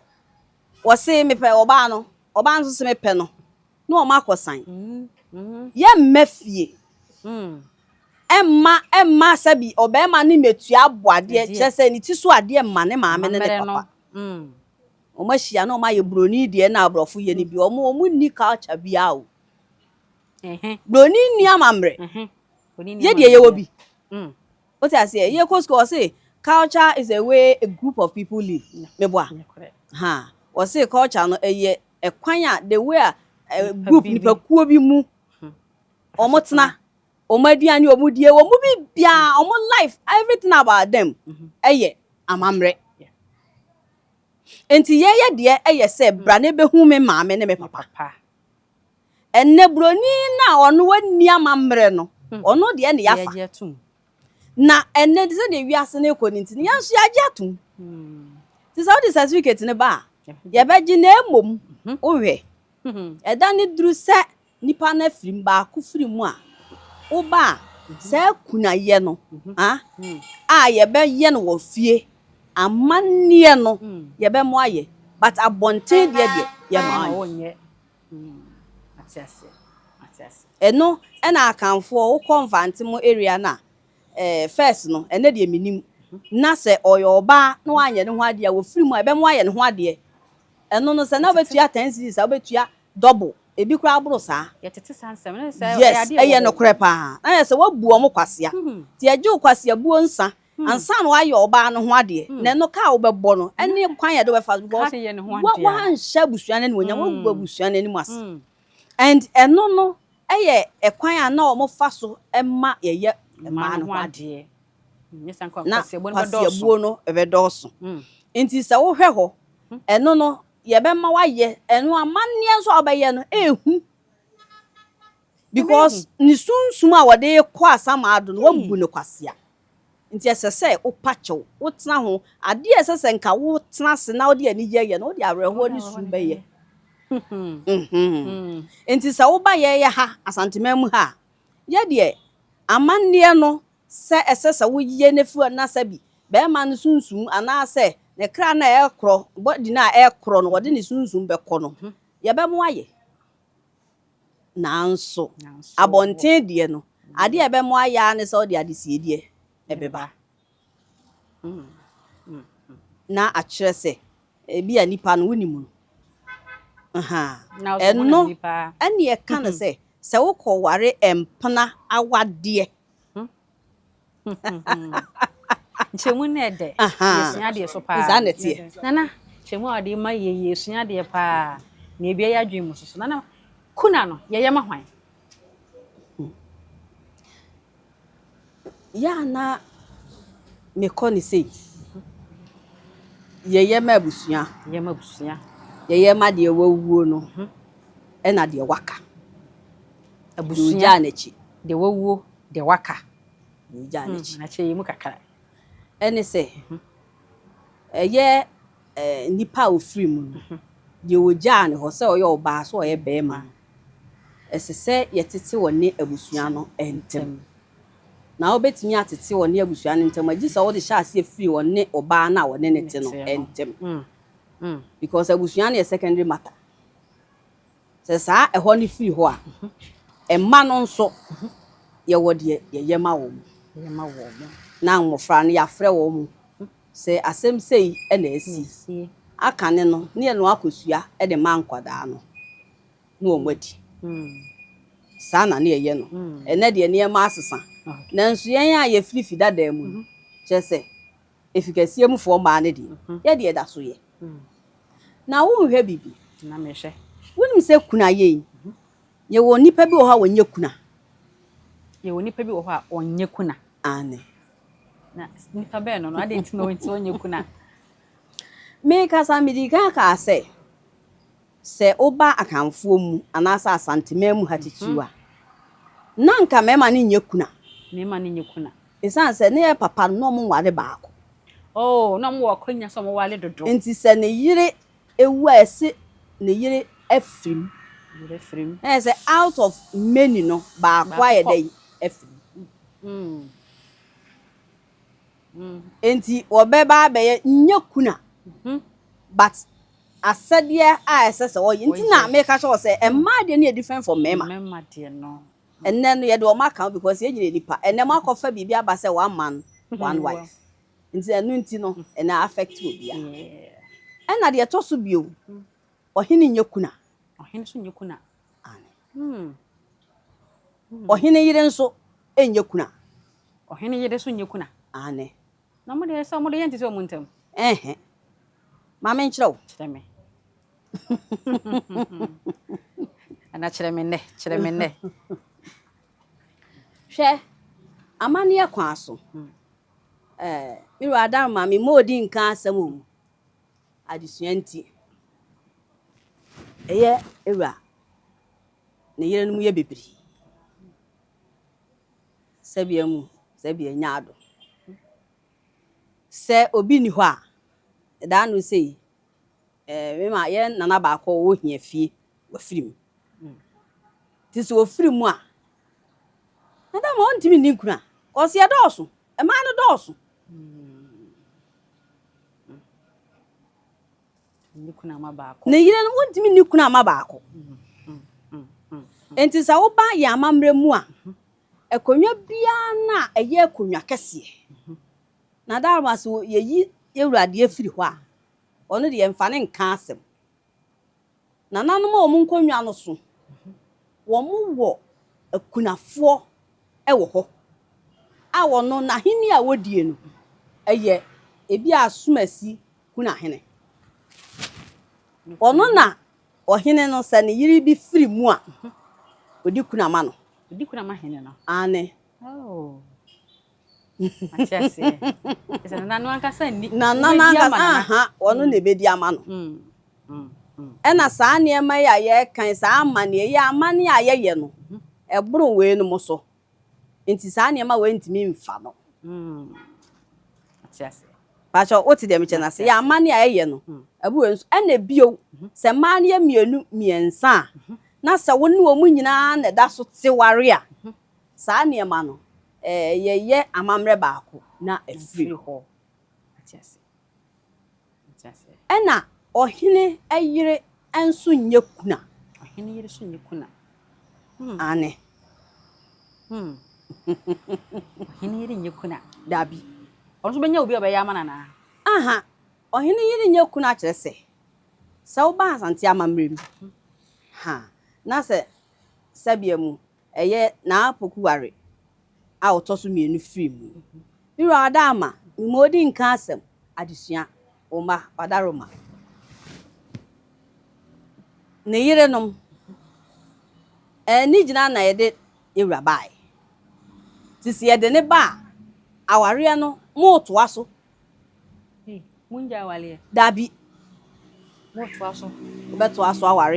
wɔse mepɛ ɔbaa no, ɔbaa no nso se mepɛ no, na ɔma akɔsan yɛmma fie ɛmma ɛmma sɛbi ɔbɛrima ne mmetua aboadeɛ kyerɛ sɛ ne ti so adeɛ mma ne maame ne ne papa. Wɔn ahyia na wɔn ayɛ buroni deɛ na aborɔfo yɛ no bi. Wɔn nni culture biara o. Buroni nni amammerɛ. Yɛ deɛ yɛwɔ bi. Wote aseɛ, yɛkɔ sukuu, ɔse Culture is a way a group of people live. Meboa? Ha. Wɔse culture no ɛyɛ ɛkwan a the way a eh, group nipakuo bi mu wɔn tena, wɔn aduane wɔn die, wɔn biribiara, wɔn life, everything about them ɛyɛ amammerɛ. Nti yɛyɛ deɛ ɛyɛ sɛ bra na ɛbɛhu me maame ne me papa. Ɛnnɛ buroni no a ɔno wanni amammerɛ no, ɔno deɛ ne yɛafa. Na ɛnnɛ de sɛdeɛ wiase no rekɔ no nti no, yɛn nso yɛagye atom. Nti sɛ wode certificate no ba a, yɛbɛgye na mmom wohwɛ, ɛda no duru sɛ nipa no afiri mu, baako firi mu a, woba a, saa kunayɛ no a a yɛbɛyɛ no wɔ fie, amanneɛ no yɛbɛmo ayɛ, but abɔnten deɛ deɛ yɛmma anyɛ. Ɛno ɛna Akanfoɔ wokɔ Mfante mo area no a, eh, first no, ɛnɛ deɛ menim, na sɛ ɔyɛ ɔbaa na wanyɛ ne ho adeɛ a, wɔfiri mu a, ɛbɛmo ayɛ ne ho adeɛ. Ɛno no sɛ na wobɛtua 10 cedis a, wobɛtua double, ebi koraa boro saa. Yɛtete saa nsɛm no sɛ Yes, ɛyɛ nokorɛ paa. Na yɛ sɛ woabu wɔn kwasea. Nti yɛgye wo kwaseabuo nsa ansa na woayɛ ɔbaa no ho adeɛ. Na ɛno ka a wobɛbɔ no ne kwan a yɛde wobɛfa so because woanhyɛ abusua no animuonyam, woagu abusua no anim ase. And ɛno no yɛ ɛkwan a na wɔfa so ma yɛyɛ mmaa no ho adeɛ. Na kwaseabuo no bɛdɔɔso. Nti sɛ wohwɛ hɔ, ɛno no yɛbɛma woayɛ, ɛno amanneɛ nso a wobɛyɛ no ɛɛhu. Because ne sunsum a wɔde kɔ asamado no, woabu no kwasea. Nti ɛsɛ sɛ wopa kyɛw, wotena ho. Adeɛ a ɛsɛ sɛ nka wotena ase na wode anigyeɛ yɛ no, wode awerɛhoɔ ne su bɛyɛ. Nti sɛ woba yɛyɛ ha, Asanteman mu ha a, yɛdeɛ amanneɛ no sɛ ɛsɛ sɛ woyɛ no firi hɔ na sɛbi bɛrima no sunsum anaasɛ ne kra no a ɛrekorɔ, body no a ɛrekorɔ no, wɔde ne sunsum bɛkɔ no, yɛbɛmo ayɛ. Nanso abɔnten deɛ no, adeɛ a ɛbɛmo ayɛ ara ne sɛ wode adesiedeɛ ɛbɛba. Na akyerɛ sɛ ebi a nipa no wonim no. Ɛno ɛne ɛka no sɛ sɛ wokɔware mpena awadeɛ. Nkyɛmu no ɛdɛ. Yɛsua adeɛ so paa. Saa na ɛteɛ. Nana, nkyɛmu a wɔde ma yɛ yɛsua adeɛ paa. Na ebi ayɛ adwene mu soso. Nana, kuna no yɛyɛ ma hwan? Yɛ a na mekɔ ne sei. Yɛyɛ ma abusua. Yɛyɛ ma abusua. Yɛyɛ ma deɛ wawuo no ɛna deɛ waka. Abusua. Deɛ ogyaa n'akyi. Deɛ wawuo, deɛ waka. Deɛ ogyaa n'akyi. Na kyerɛ yɛ mu kakra. Ɛne sɛ ɛyɛ nipa a ofiri mu no, deɛ ogyaa ne hɔ sɛ ɔyɛ ɔbaa sɛ ɔyɛ bɛrima no, ɛsɛ sɛ yɛtete wɔne abusua no ntam. Na wobɛtumi atete wɔne abusua no ntam agye sɛ wode hyɛ aseɛ firi wɔne ɔbaa no a wɔne ne te no ntam. Because abusua no yɛ secondary matter. Sɛ saa ɛhɔ no firi hɔ a, mma no nso yɛwɔ deɛ yɛyɛ ma wɔn. Yɛyɛ ma wɔn. Na mmɔfra no yɛafrɛ wɔn sɛ asɛm sei na asi. Aka ne no, ne yɛn no akosua de ma nkwadaa no na wɔn adi. Saa na ne yɛyɛ no. Ɛnɛ deɛ nneɛma asesa. Nanso yɛn a yɛfiri fi dadaa mu no, kyerɛ sɛ efi kɛseɛ mufoɔ mmaa no deɛ, yɛdeɛ da so yɛ. Na wonhwɛ biribi. Na mehwɛ. Wonim sɛ kuna yɛ yi, yɛwɔ nnipa bi wɔ hɔ a wɔnyɛ kuna. Yɛwɔ nnipa bi wɔ hɔ a wɔnyɛ kuna. Aane. Na nipa bɛn no no, adɛn nti na wɔnti wɔnyɛ kuna? Mekasa medi kan kaa sɛ, sɛ woba Akanfoɔ mu anaasɛ Asanteman mu ha titiriw a, na nka mmarima no nyɛ kuna. Mmarima no nyɛ kuna. Ɛsiane sɛ ne yɛ papa no na ɔmo nware baako. Oh, na ɔmo wɔ akɔnya sɛ ɔmo ware dodo. Nti sɛ ne yere ewu a ɛse ne yere afiri mu. Yere afiri mu. Na yɛ sɛ out of many no baako ayɛ dɛ afiri mu. Nti wɔbɛba abɛyɛ nyɛ kuna. But asɛdeɛ a ɛsɛ sɛ ɔyɛ nti na meka kyerɛ wɔ sɛ mmaa deɛ no yɛ different from mmarima. Mmarima deɛ no. Ɛnnɛ no yɛde wɔn aka ho because yɛn nyina nipa. Ɛnnɛ mo akɔfa biribi aba sɛ one man one wife. Nti ɛno nti no ɛna affect obiara. Ɛna deɛ ɛtɔ so bio, ɔhene nyɛ kuna. Ɔhene nso nyɛ kuna. Ane. Ɔhene yere nso nyɛ kuna. Ɔhene yere nso nyɛ kuna. Ane. Na mo deɛ sɛ ɔmo de yɛ nte sɛ ɔmo ntam. Ɛhɛ. Ma menkyerɛ wo. Kyerɛ me. Ana kyerɛ me nnɛ, kyerɛ me nnɛ. Hwɛ, amanneɛ kwan so. Ɛɛ, me wura Adaroma, me mma odi nka asɛm o. Adesua nti. Ɛyɛ ewura ne yerenom yɛ bebree. Sɛbea mu, sɛbea nya ado. Sɛ obi nni hɔ a, ɛdaa no sei, ɛɛ, me ma yɛn nana baako a ɔwɔ hia fie, wafiri mu. Nti sɛ ɔfiri mu a, na dɛ ma ɔntumi nni nkunu a, kɔse yɛdɔɔso, mmaa no dɔɔso. Ne yere no, wontumi nni kunu ama baako. Nti sɛ woba yɛn amammerɛ mu a, akonnwa biara no a ɛyɛ akonnwa kɛseɛ, na daroma sɛ yɛyi yɛwura deɛ firi hɔ a, ɔno deɛ mfa ne nka asɛm. Nananom a wɔn nkonnwa no so, wɔwɔ akunafoɔ wɔ hɔ a wɔno n'ahenni a wɔdie no, ɛyɛ ebi a Asumasi kunahene. Ɔno na ɔhene no sɛ ne yere bi firi mu a, ɔdi kuna ma no. Ɔdi kuna ma hene no? Aane. Oh. Mate aseɛ. Sɛ nana no ankasa nni. Nana no ankasa, aha, ɔno na ɛbɛdi ama no. Ɛna saa nneɛma yi a yɛreka yi, saa amanneɛ yi, amanneɛ a yɛyɛ no, ɛboro weinom so. Nti saa nneɛma wei ntumi mfa no. Pakyɛ wote deɛ mekyɛ no ase? Yɛ amanneɛ a yɛyɛ no, ɛboro wei so. Ɛna bio, sɛ mmaa no yɛ mmienu mmiɛnsa a, na sɛ wo ne wɔn nyinaa na ɛda so te ware a, saa nneɛma no, yɛyɛ amammerɛ baako na ɛfiri hɔ. Ɛna ɔhene yere nso nyɛ kuna. Ɔhene yere nso nyɛ kuna. Hmm. Ane. Hmm. Ɔhene yere nyɛ kuna. Dabi. Ɔno nso bɛnya obi a ɔbɛyɛ ama no anaa? Aha. Ɔhene yere nyɛ kuna kyerɛ sɛ, sɛ woba Asante amammerɛ mu, ha, na sɛ sɛbea mu ɛyɛ n'apokuware a ɔtɔ so mmienu firi mu. Me wura Adaama, mema odi nka asɛm, adesua, wo mma, Wadaroma. Ne yerenom, ani gyina na yɛde yɛwura baeɛ. Nti sɛ yɛde ne ba a, awareɛ no, motoa so. Mongya awareɛ? Dabi. Motoa so? Wobɛtoa so aware.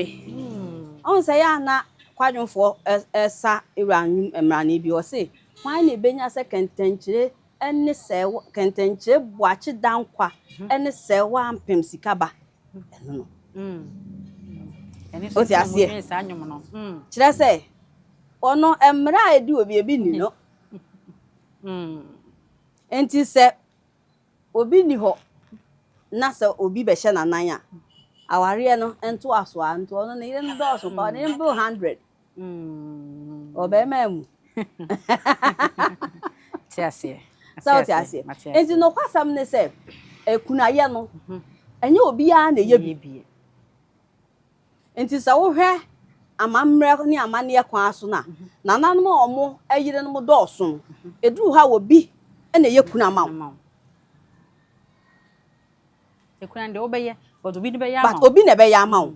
Ɔhu sɛ yɛ a na kwadwomfoɔ ɛsa wura nnwom mmarane bi, ɔse, hwan na ɛbɛnya sɛ kɛntɛnkyire ne sɛɛwa, kɛntɛnkyire boakye dankwa ne sɛɛwa ampem sika ba. Ɛno no. Wote aseɛ? Kyerɛ sɛ, ɔno mmerɛ a ɛdi obi ebi nni no. Enti sɛ obi nni hɔ na sɛ obi bɛhyɛ n'anan a, awareɛ no ntoasoɔ a, nti ɔno ne yere no dɔɔso paa, ne yere no boro hundred. Ɔbarima mu. Te aseɛ. Sɛ wote aseɛ. Nti nokwasɛm ne sɛ, kunayɛ no, ɛnyɛ obiara na ɛyɛ bi. Enti sɛ wohwɛ amammerɛ ne amanneɛ kwan so no a, nananom a wɔn yerenom dɔɔso no, ɛduru hɔ a obi na ɛyɛ kunu ama wo. Ekuna deɛ wobɛyɛ, but obi na ɛbɛyɛ ama wo. But obi na ɛbɛyɛ ama wo.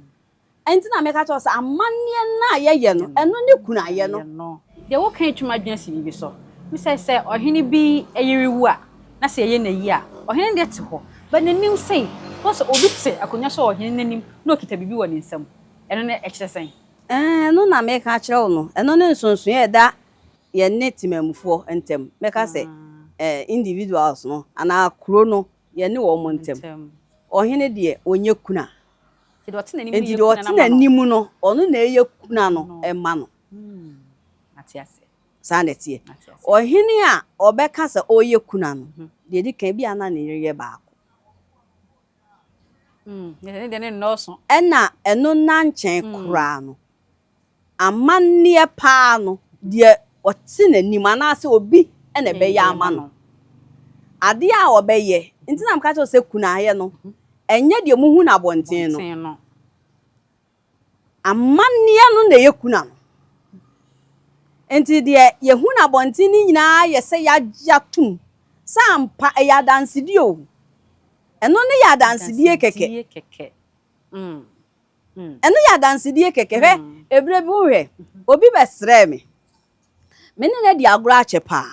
Ɛnti na meka kyerɛ wo sɛ amanneɛ no a yɛyɛ no, ɛno ne kunayɛ no. Deɛ woka yi twe m'adwene si biribi so. Mesɛ sɛ ɔhene bi yere wu a, na sɛ yɛyɛ no ayi a, ɔhene no deɛ te hɔ, but n'anim sei, wohu sɛ obi te akonnwa so wɔ ɔhene no anim na ɔkita biribi wɔ ne nsam. Ɛno no ɛkyerɛ sɛn? Ɛno na mereka akyerɛ wo no, ɛno ne nsonsonoeɛ a ɛda yɛne temanmufoɔ ntam. Mɛka sɛ individuals no anaa kuro no, yɛne wɔn ntam. Ɔhene deɛ, ɔnyɛ kuna. Enti deɛ ɔte n'anim no, ɔno na ɛyɛ kuna no ma no. Saa na ɛteɛ. Ɔhene a ɔbɛka sɛ ɔreyɛ kuna no, deɛ ɛdi kan, ebia na ne yere yɛ baako. Ɛna ɛno nna nkyɛn koraa no, amanneɛ paa no, deɛ ɔte n'anim anaasɛ obi na ɛbɛyɛ ama no. Adeɛ a ɔbɛyɛ, nti na meka kyerɛ wo sɛ kunayɛ no, ɛnyɛ deɛ mohu no abɔnten no. Amanneɛ no na ɛyɛ kuna no. Enti deɛ yɛhu no abɔnten no nyinaa yɛ sɛ yɛagye atom Sɛ ampa ɛyɛ adansedie o. Ɛno ne yɛ adansedie kɛkɛ. Adansedie kɛkɛ. Ɛno yɛ adansedie kɛkɛ. Hwɛ, ɛberɛ bi wohwɛ, obi bɛsrɛɛ me. Me ne no adi agorɔ akyɛ paa.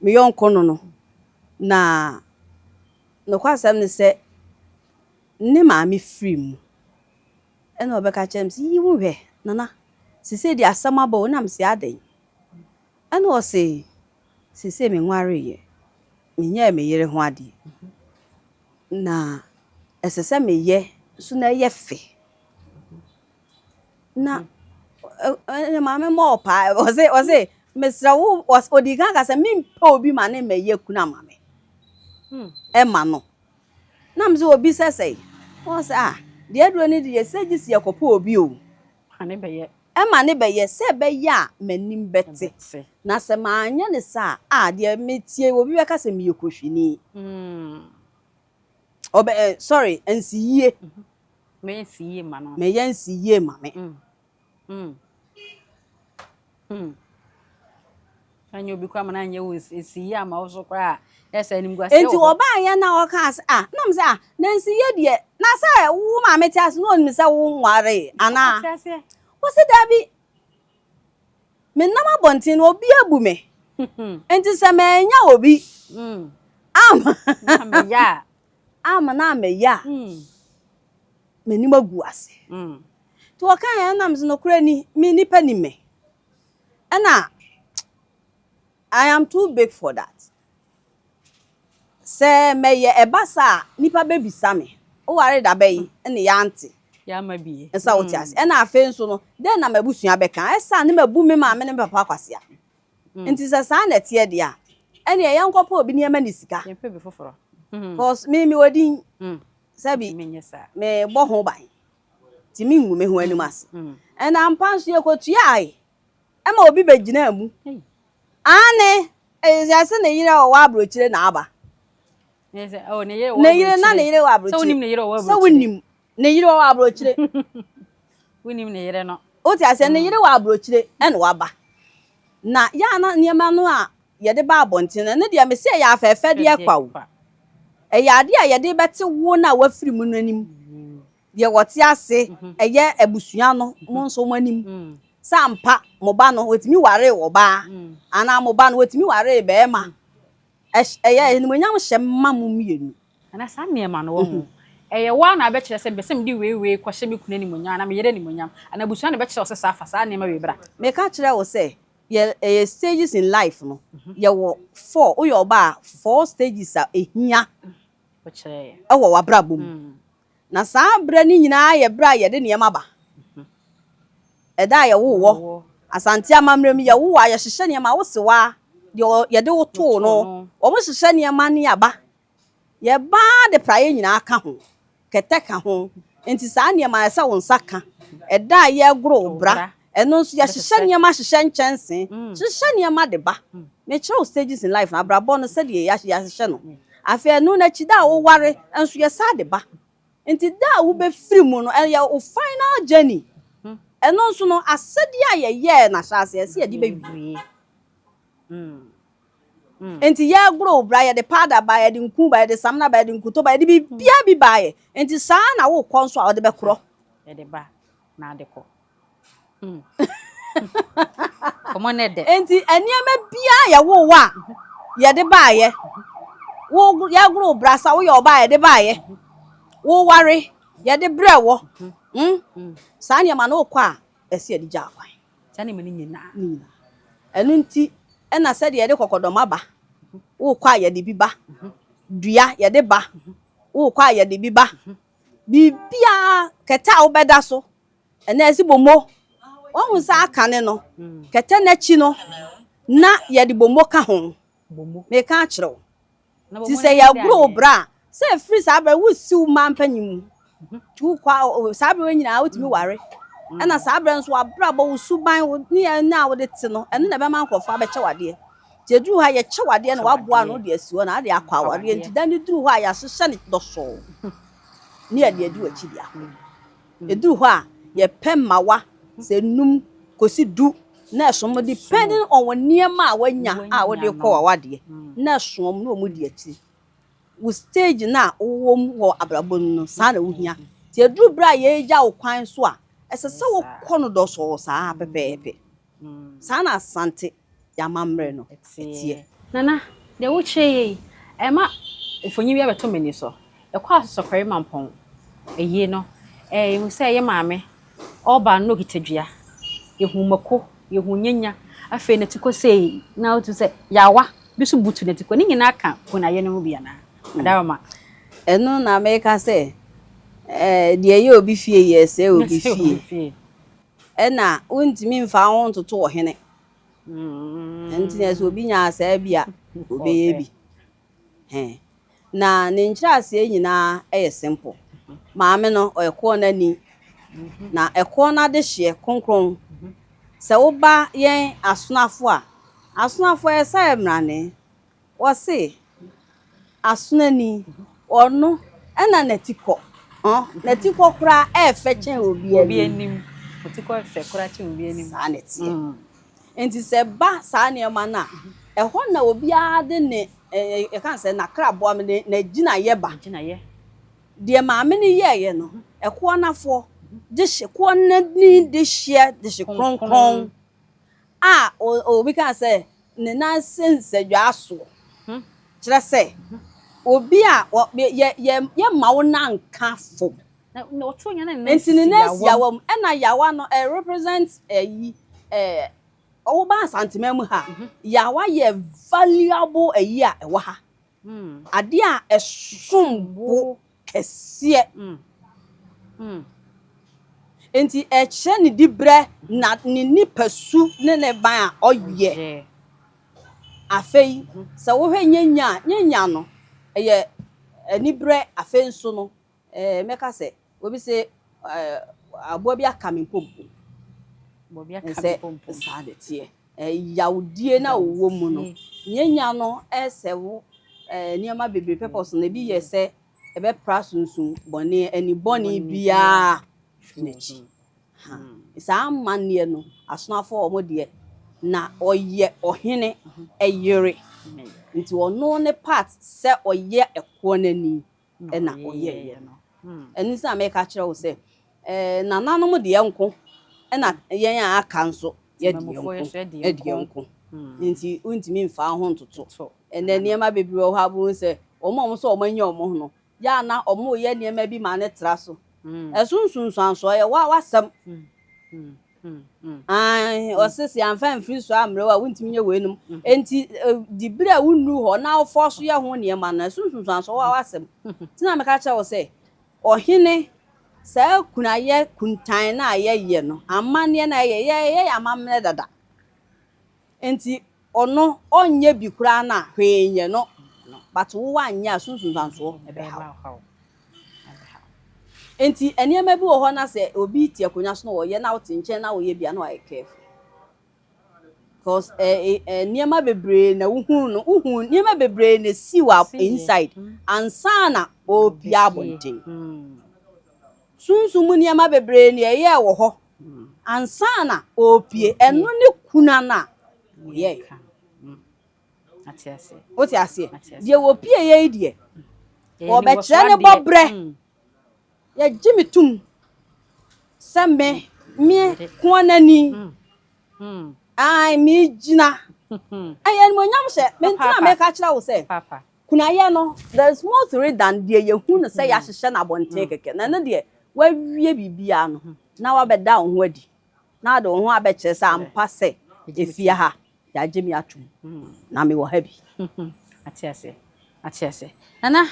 Me yɔnko no no. Na nokwasɛm ne sɛ, ne maame firi mu. Ɛna ɔbɛka kyerɛ me sɛ, yi wo hwɛ, Nana, seesei deɛ asɛm aba o. Na mese adɛn? Ɛna ɔse, seesei menwareeɛ. Menyɛɛ me yere ho adeɛ. Na ɛsɛ sɛ meyɛ so na ɛyɛ fɛ. Na ɛ maame mmɔ wo paa. Ɔse mesrɛ wo, ɔdii kan ka sɛ mempɛ obi ma ne mmɛyɛ kunu ama me. Ɛma no. Na mese obi sɛ sɛe. Ɔse ah, deɛ aduro no deɛ sɛ gye si yɛkɔpɛ obi o. Ma ne bɛyɛ. Ɛma ne bɛyɛ sɛ ɛbɛyɛ a m'anim bɛte. Na sɛ manyɛ ne saa a, deɛ metie obi bɛka sɛ meyɛ kohwini. Ɔbɛ ɛ sorry, nsiyie. Mɛyɛ nsiyie ma no. Mɛyɛ nsiyie ma me. Anyɛ obi koraa ma no anyɛ wo nsiyie ama wo so koraa a, ɛsɛ animguaseɛ Enti wɔ hɔ. ɔbaayɛ na ɔkaa sɛ ah, na m sɛ ah, na nsiyie deɛ, na sɛ wo maame te ase na ɔnim sɛ wo nwaree anaa? Ɔte aseɛ. Wɔsi daabi. Menam abɔnten no obi abu me. Enti sɛ manya obi ama Na mɛyɛ a. ama na amɛyɛ a, m'anim agu ase. Nti wɔkaa yɛn nam sɛ nokorɛ ni, me nipa ni me. Ɛna I am too big for that. Sɛ mɛyɛ ɛba saa a, nipa bɛbisa me. Woware da bɛyi ɛne yɛante. Yɛama bie. Nsa wote ase. Ɛna afei nso no, dɛn na m'abusua bɛka? Ɛsa ne mabu me maame ne me papa kwasea. Nti sɛ saa na ɛteɛ deɛ a, ɛneɛ yɛnkɔpɛ obi nneɛma ne sika. Yɛmpɛ bi foforɔ. Cause me mewɔ din sɛbi Menyɛ saa. mebɔ ho ban. Nti mengu me ho anim ase. Ɛna ampa nso yɛkɔtuae ɛma obi bɛgyinaa mu. Hey. Aane, ɛyɛ sɛ ne yere a ɔwɔ aburokyire na aba. Ne sɛ, oh, ne yere wɔ Ne yere na ne yere wɔ Sɛ wonim aburokyire. ne yere wɔ Sɛ aburokyire. wonim ne yere wɔ aburokyire. Wonim ne yere no. Wote aseɛ, ne yere wɔ aburokyire ɛna waba. Na yɛa na nneɛma no a yɛde ba abɔnten no, ɛno deɛ mese ɛyɛ afɛɛfɛdeɛ kwa o. Ɛyɛ adeɛ a yɛde bɛte wo no a wafiri mu no anim. Deɛ wɔte ase, ɛyɛ abusua no, mo nso mo anim. Sɛ ampa, mo ba no, wɔtumi waree ɔbaa, anaa mo ba no, wɔtumi waree bɛrima. Ɛyɛ animuonyam hyɛ ma mo mmienu. Ana saa nneɛma no wɔ ho. Ɛyɛ wo a na abɛkyerɛ sɛ mpɛ sɛ mede wei wei kɔhyɛ me kunu animuonyam anaa me yere animuonyam. Anaa abusua na bɛkyerɛ wo sɛ saa fa saa nneɛma wei bra. Meka kyerɛ wo sɛ, yɛ ɛyɛ stages in life no, yɛwɔ four, woyɛ ɔbaa a, four stages a ehia Wɔkyerɛ yɛ. ɛwɔ w'abrabɔ mu. Na saa berɛ no nyinaa yɛ berɛ a yɛde nneɛma ba. Ɛda a yɛwo wɔ, Asante amammerɛ mu yɛwo a yɛhyehyɛ nneɛma, wo sewa deɛ yɛde wo too no, wɔn hyehyɛ nneɛma ne aba. Yɛbaa de praeɛ nyinaa ka ho, kɛtɛ ka ho. Nti saa nneɛma ɛsɛ wo nsa ka. Ɛda a yɛregoro wo bra, ɛno nso yɛhyehyɛ nneɛma hyehyɛ nkyɛnsee, hyehyɛ nneɛma de ba. Mekyerɛ wo stages in life na abrabɔ no sɛdeɛ yɛahyehyɛ no. Afei ɛno n'akyi da a woware nso yɛsa de ba. Nti da a wobɛfiri mu no, ɛyɛ wo final journey. Ɛno nso no, asɛdeɛ a yɛyɛɛ n'ahyɛaseɛ ɛsɛ yɛde bɛwie. Nti yɛregoro wo bra, yɛde powder ba, yɛde nku ba, yɛde samina ba, yɛde nkuto ba, yɛde biribiara bi baeɛ. Nti saa na wokɔ nso a wɔde bɛkorɔ. Yɛde ba na ade kɔ. Kɔmɔ ne dɛ. Nti nneɛma biara yɛwo wo a yɛde baeɛ. Wo yɛgoro wo bra sa woyɛ ɔbaa yɛde baeɛ. Woware yɛde brɛ wɔ. Saa nneɛma no wokɔ a ɛsɛ yɛde gya akwan. Saa nneɛma no nyinaa. Ne nyinaa. Ɛno nti ɛna sɛdeɛ yɛde kɔkɔdɔma ba. Wokɔ a yɛde bi ba. Dua yɛde ba. Wokɔ a yɛde bi ba. Biribiara kɛtɛ a wobɛda so ɛnna ɛsi bomo. Wɔn sɛ aka ne no kɛtɛ n'akyi no na yɛde bomo ka ho. Bomo. Meka akyerɛ wo. Na Nti bomo sɛ no yɛ yɛgoro wo adeɛ. bra a sɛ ɛfiri saa berɛ wosi wo mma mpanyin mu. Nti wokɔ a saa berɛ nyinaa wotumi ware. Ɛna saa berɛ nso w'abrabɔ wo suban wo ne yɛn a wode te no ɛno na ɛbɛma nkurɔfoɔ abɛkyɛ wo adeɛ. Nti ɛduru hɔ a yɛkyɛ wo adeɛ na waboa ano de asi hɔ na ade akɔ awareɛ. Nti da no duru hɔ a yɛahyehyɛ no dɔsɔɔ ne yɛde adi w'akyi de akɔ. Ɛduru hɔ a yɛpɛ mmawa sɛ 5 kɔsi 10. Na ɛso wɔn depending on wɔn nneɛma a wɔanya a wɔde kɔ w'awadeɛ. Na ɛso wɔn na wɔn di akyiri. Wo stage no a wowɔ mu wɔ abrabɔ mu no, saa na wohia. Nti ɛduru berɛ a yɛregya wo kwan so a, ɛsɛ sɛ wokɔ no dɔsɔɔ saa pɛpɛɛpɛ. Saa na Asante yɛn amammerɛ no teɛ. Nana, deɛ wokyerɛ yɛ yi, ɛma mfonyin bi abɛtɔ m'ani so. Ɛkɔ Asosɔkɔre Mampɔn ayie no, yɛhu sɛ yɛ maame ɔreba no na ɔkita dua. Yɛhu mako, yɛhu nyanya, afei n'atikɔ sei na wotu sɛ yawa bi nso butu n'atikɔ. Ne nyinaa ka kunayɛ no ho bi anaa? Adaroma. Ɛno na meka sɛ, deɛ ɛyɛ obi fie yɛ ɛsɛe obi fie. Ɛna wontumi mfa wo ho ntoto ɔhene. Nti na sɛ obi nya saa bi a, obɛyɛ bi. Hɛn. Na ne nkyerɛaseɛ nyinaa yɛ simple. Maame no, ɔyɛ koɔ n'ani. Na ɛkoɔ no adehyeɛ kronkron. Sɛ woba yɛn asonafo a, asonafo yɛ sɛ mmerane. Wɔse asonani, ɔno ɛna n'atikɔ. N'atikɔ koraa ɛɛfɛ kyɛn obi Obi anim. Otikɔ ɛfɛ koraa kyɛn obi anim. Saa na ɛteɛ. Nti sɛ ba saa nneɛma no a, ɛhɔ na obiara de ne yɛka sɛ n'akraboa ne n'agyinayɛ ba. Gyinayɛ. Deɛ maame no yɛɛyɛ no, ɛkoɔ n'afoɔ de hye koɔ n'ani de hyeɛ de hye kronkron a obi ka sɛ ne nan se nsɛdwaa soɔ. Kyerɛ sɛ obi a yɛ yɛ yɛma wo nan nka fam. Na ɔto nya ne nan Nti ne nan si yawa mu ɛna yawa no ɛ represent ɛyi ɔwɔ ba Asanteman mu ha. Yawa yɛ valuable ɛyi a ɛwɔ ha. Adeɛ a ɛsom bo kɛseɛ. Nti ɛkyerɛ ne dibrɛ na ne nipasu ne ne ban a ɔyɛ. Afei sɛ wohwɛ nyanya a, nyanya no ɛyɛ anibrɛ. Afei nso no mɛka sɛ obi sɛ aboa bi aka me mpompo. Sɛ saa de teɛ. Yawdie na ɔwɔ mu no, nyanya no ɛsɛ wo nneɛma bebree. Purpose no ebi yɛ sɛ ɛbɛpra sunsun bɔne, ani bɔne biara firi n'akyi. Saa amanneɛ no, asonafoɔ wɔn deɛ na ɔyɛ ɔhene ɛyere. Nti ɔno ne part sɛ ɔyɛ ɛkoɔ n'ani ɛna ɔyɛɛyɛ no. Ɛno nti na mɛka kyerɛ wo sɛ nananom deɛ nko ɛna yɛn a aka nso yɛde yɛn nko ɛde yɛn nko. Nti wontumi mfa wo ho ntoto. Ɛnɛ nneɛma bebree wɔ hɔ a wobɛhu sɛ wɔn a wɔn nso wɔn anya wɔn ho no, yɛ a na wɔreyɛ nneɛma bi ma ne tra so. Ɛso nsunsuansoɔ yɛ w'asɛm. Ɔse sɛ yɛamfa mfiri so ammrɛ wo a wontumi nyɛ weinom. Nti di bere a wonnuru hɔ na wofɔ so yɛ ho nneɛma no, ɛso nsunsuansoɔ wɔ w'asɛm. Nti na meka kyerɛ wo sɛ ɔhene saa kunayɛ kuntan no a yɛyɛ no, amanneɛ no a yɛyɛ, yɛyɛ amammerɛ dada. Nti ɔno ɔnyɛ bi koraa no a hwee nyɛ no. But wo anyɛ a so nsunsuansoɔ ɛbɛha wo. Nti nneɛma bi wɔ hɔ na sɛ obi te akonnwa so na ɔyɛ na wote nkyɛn na woyɛ bi a na wayɛ careful. Because nneɛma bebree na wohu no, wohu nneɛma bebree na esi wɔ inside ansa na ɔrepia abɔnten. Sunsun mu nneɛma bebree na ɛyɛ wɔ hɔ ansa na ɔrepie. Ɛno ne kuna no a ɔyɛɛ. Wote aseɛ? Deɛ wɔpie yɛ yi deɛ, wɔbɛkyerɛ ne bɔbrɛ. Yɛgye me tom sɛ me koa n'ani. Ai, megyina. Ɛyɛ animuonyam hyɛ. Me nti na meka kyerɛ wo sɛ kunayɛ no, there is more to it than deɛ yɛhu no sɛ yɛahyehyɛ no abɔnten kɛkɛ. Na ɛno deɛ, wawie biribiara no, na wabɛda wo ho adi. Na wode wo ho abɛkyerɛ sɛ ampa sɛ efie ha, yɛagye me atom. Na mewɔ ha bi. Ate ase. Ate ase. Nana,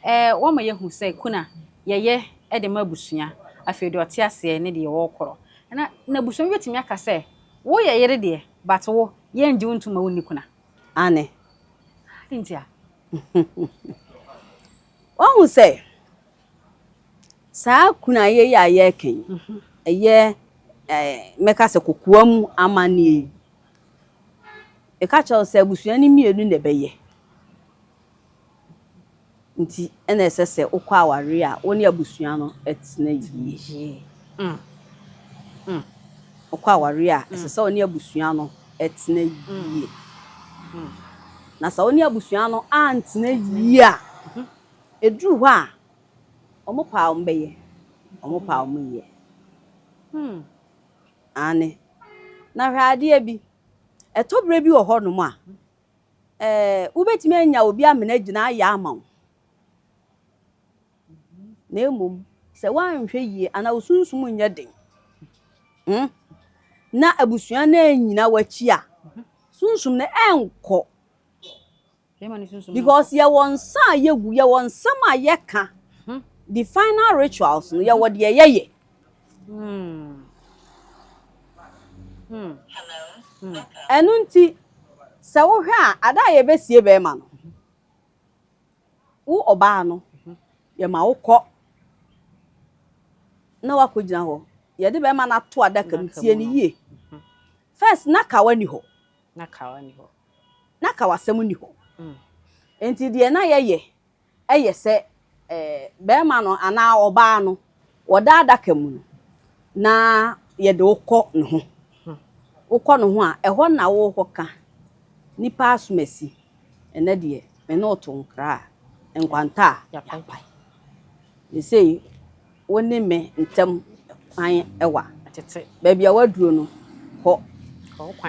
wɔma yɛhu sɛ kuna yɛyɛ de ma abusua. Afei deɛ ɔte aseɛ ne deɛ wɔrekorɔ. Na abusua bi bɛtumi aka sɛ, woyɛ yere deɛ, but wo, yɛngye wo ntom ma wonni kuna. Ane. Ade nti a? Wahu sɛ saa kunayɛ yi a yɛreka yi, ɛyɛ mɛka sɛ kokoa mu amanneɛ yi. Meka kyerɛ wo sɛ abusua no mmienu na ɛbɛyɛ. Nti ɛna ɛsɛ sɛ wokɔ aware a wo ne abusua no tena yie. Wokɔ awareɛ a, ɛsɛ sɛ wo ne abusua no tena yie. Na sɛ wo ne abusua no antena yie a, ɛduru hɔ a, wɔn pɛ a wɔbɛyɛ, wɔn pɛ a wɔnyɛ. Aane. Na hwɛ adeɛ bi, ɛtɔ berɛ bi wɔ hɔnom a, wobɛtumi anya obi amena agyina ayɛ ama wo. Na mmom, sɛ woanhwɛ yie anaa wo sunsum nyɛ den, na abusua no annyina w'akyi a, sunsum no ɛnkɔ. Because yɛwɔ nsa a yɛgu, yɛwɔ nsɛm a yɛka. The final rituals no, yɛwɔ deɛ yɛyɛ. Ɛno nti, sɛ wohwɛ a, ada a yɛbɛsie bɛrima no, wo ɔbaa no, yɛma wo kɔ na wakɔgyina hɔ. Yɛde bɛrima no ato adaka mu, tie no yie. First, na kawa ni hɔ. Na kawa ni hɔ. Na kawasɛm ni hɔ. Nti deɛ na yɛyɛ ɛyɛ sɛ bɛrima no anaa ɔbaa no wɔda adaka mu no, na yɛde wo kɔ ne ho. Wokɔ ne ho a, ɛhɔ na wokɔka nipa asomasi. Ɛnɛ deɛ, me ne wo to nkra a, nkwanta a yɛapae. Seesei, wo ne me ntam kwan ɛwa. Baabi a waduro no, kɔ.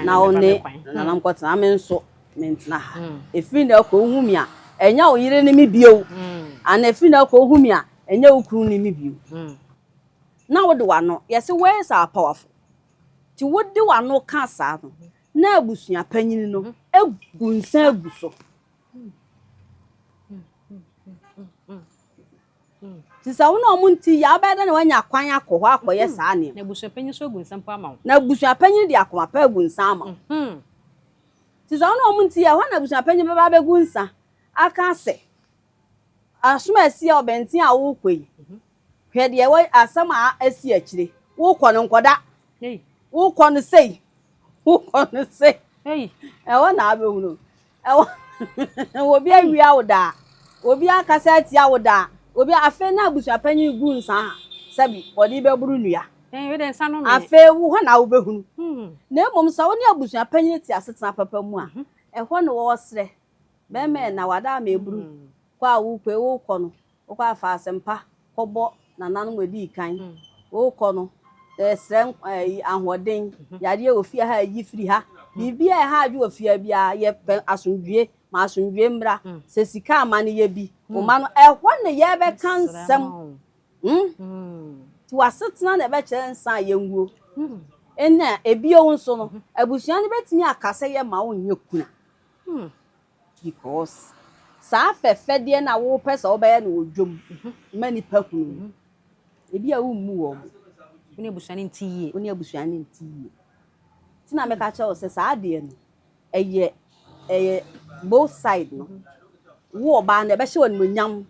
Na wo ne nananom kɔtena. Me nso, mentena ha. Ɛfiri nnɛ kɔ wohu me a, ɛnyɛ wo yere ne me bio. Anaa ɛfiri nnɛ kɔ wohu me a, ɛnyɛ wo kunu ne me bio. Na wode w'ano, yɛse words are powerful. Nti wode w'ano ka saa no, na abusua panyin no egu nsa agu so. Nti sɛ wo ne ɔmo nti yɛ a, wobɛyɛ dɛ na woanya kwan akɔ hɔ akɔyɛ saa nneɛma. Na abusua panyin nso agu nsa mpo ama wo. Na abusua panyin de akoma pa agu nsa ama wo. Nti sɛ wo ne ɔmo nti yɛ, ɛhɔ na abusua panyin bɛba abɛgu nsa aka sɛ, asom a asi a ɔbɛnten a wokɔ yi, hwɛ deɛ ɛwɔ asɛm a asi akyire. Wokɔ no nkɔda. Wokɔ no sei. Wokɔ no sei. Ɛhɔ na abɛhunu. Ɛwɔ obi awia wo daa. Obi akasa atia wo daa. Obi afei na abusua panyin gu nsa ha sɛbi wɔde bɛboro nnua. Afei wo hɔ na wobɛhunu. Na mmom sɛ wo ne abusua panyin te asetena papa mu a, ɛhɔ na wɔsrɛ. Bɛrima na wada ama eburu. Kɔ a wokɔ wokɔ no, wokɔ afa asɛmpa kɔbɔ nananom edii kan. Wokɔ no, ɛsrɛ ahoɔden. Yadeɛ wɔ fie ha yi firi ha. Biribi a ɛha adwe wɔ fie biara, yɛpɛ asomdwie. Ma asomdwie mmra. Sɛ sika ama no yɛ bi. Wo ma no, ɛhɔ ne yɛbɛka nsɛm. Nti w'asetena na ɛbɛkyerɛ nsa a yɛnguo. Ɛna ebio nso no, abusua no bɛtumi aka sɛ yɛma wo nyɛ kuna. Because saa fɛfɛdeɛ na wopɛ sɛ wobɛyɛ no wɔ dwom ma nipa hunu no, ebi a wommu wɔn. Wo ne abusua no nti yie. Wo ne abusua no nti yie. Nti na meka kyerɛ wo sɛ saa adeɛ no, ɛyɛ both side no. Wo ɔbaa no ɛbɛhyɛ wo animuonyam.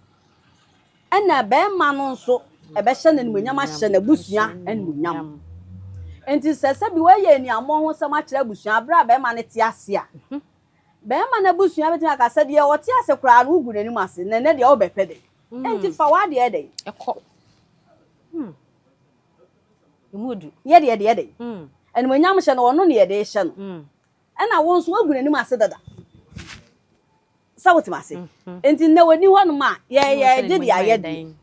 Ɛna bɛrima no nso ɛbɛhyɛ n'animuonyam ahyɛ n'abusua animuonyam. Nti sɛ sɛbi wɔyɛ aniammɔ ho sɛm akyerɛ abusua abere a bɛrima no te ase a, bɛrima no abusua bɛtumi aka sɛ deɛ ɔte ase koraa no wogu n'anim ase na ɛnɛ deɛ wobɛpɛ dɛ. Nti fa w'adeɛ dɛn? Ɛkɔ. Emu odu. Yɛ deɛ deɛ dɛn? Animuonyam hyɛ no, ɔno ne yɛde hyɛ no. Ɛna wo nso woagu n'anim ase dada. Sɛ wote ase. Nti nnɛ wɔni hɔnom a, yɛgye deɛ ayɛ deɛ.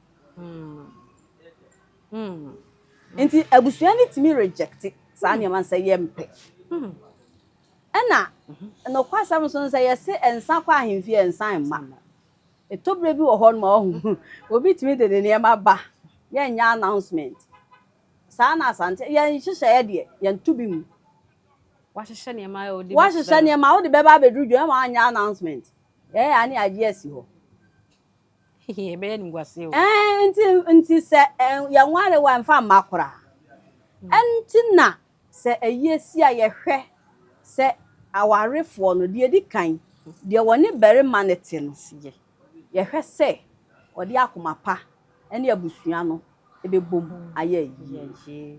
Nti abusua no tumi reject saa nneɛma no sɛ yɛmpɛ. Ɛna nokwasɛm nso no sɛ yɛse nsa kɔ ahemfie nsa mma. Ɛtɔ berɛ bi wɔ hɔnom a ɔho obi tumi de ne nneɛma ba, yɛnyɛ announcement. Saa na Asante yɛn nhyehyɛeɛ deɛ yɛnto bi mu. Wahyehyɛ nneɛma a wode Wahyehyɛ nneɛma a wode bɛba abɛduru dwa ma anyɛ announcement. Yɛyɛ a ne yɛagye asi hɔ. Ɛbɛyɛ nimguaseɛ o. Nti sɛ yɛnware wa mfa mma koraa. Ɛnti na sɛ ɛyie si a yɛhwɛ sɛ awarefoɔ no deɛ di kan, deɛ wɔne barima no te no, yɛhwɛ sɛ ɔde akoma pa ne abusua no bɛbom ayɛ ayie.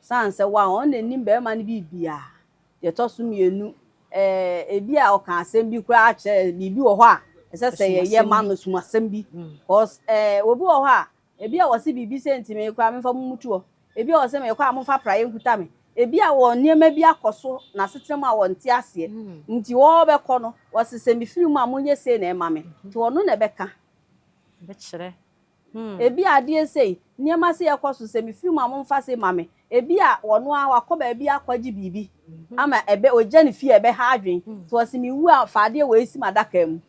San sɛ wa ɔno na nim barima no biribiara. Deɛ ɛtɔ so mmienu, ebi a ɔka asɛm bi koraa kyerɛ biribi wɔ hɔ a ɛsɛ sɛ yɛyɛ ma no sumasɛm bi. Cause obi wɔ hɔ a ebi a wɔsi biribi sɛ nti mekɔ a memfa mu mutu hɔ. Ebi a wɔsɛ mekɔ a momfa praeɛ nkuta me. Ebi a wɔ nneɛma bi akɔ so n'asetena mu a wɔnte aseɛ nti wɔrebɛkɔ no, wɔse sɛ mefiri mu a monyɛ sei na ɛma me. Nti ɔno na ɛbɛka. Bɛkyerɛ. Ebi a adeɛ sei, nneɛma sei ɛkɔ so, sɛ mefiri mu a momfa sei ma me. Ebi a ɔno ara wakɔ baabi akɔgye biribi ama ɛbɛ ogya ne fie a ɛbɛha adwene. Nti ɔse mewu a fa adeɛ wei si m'adaka mu.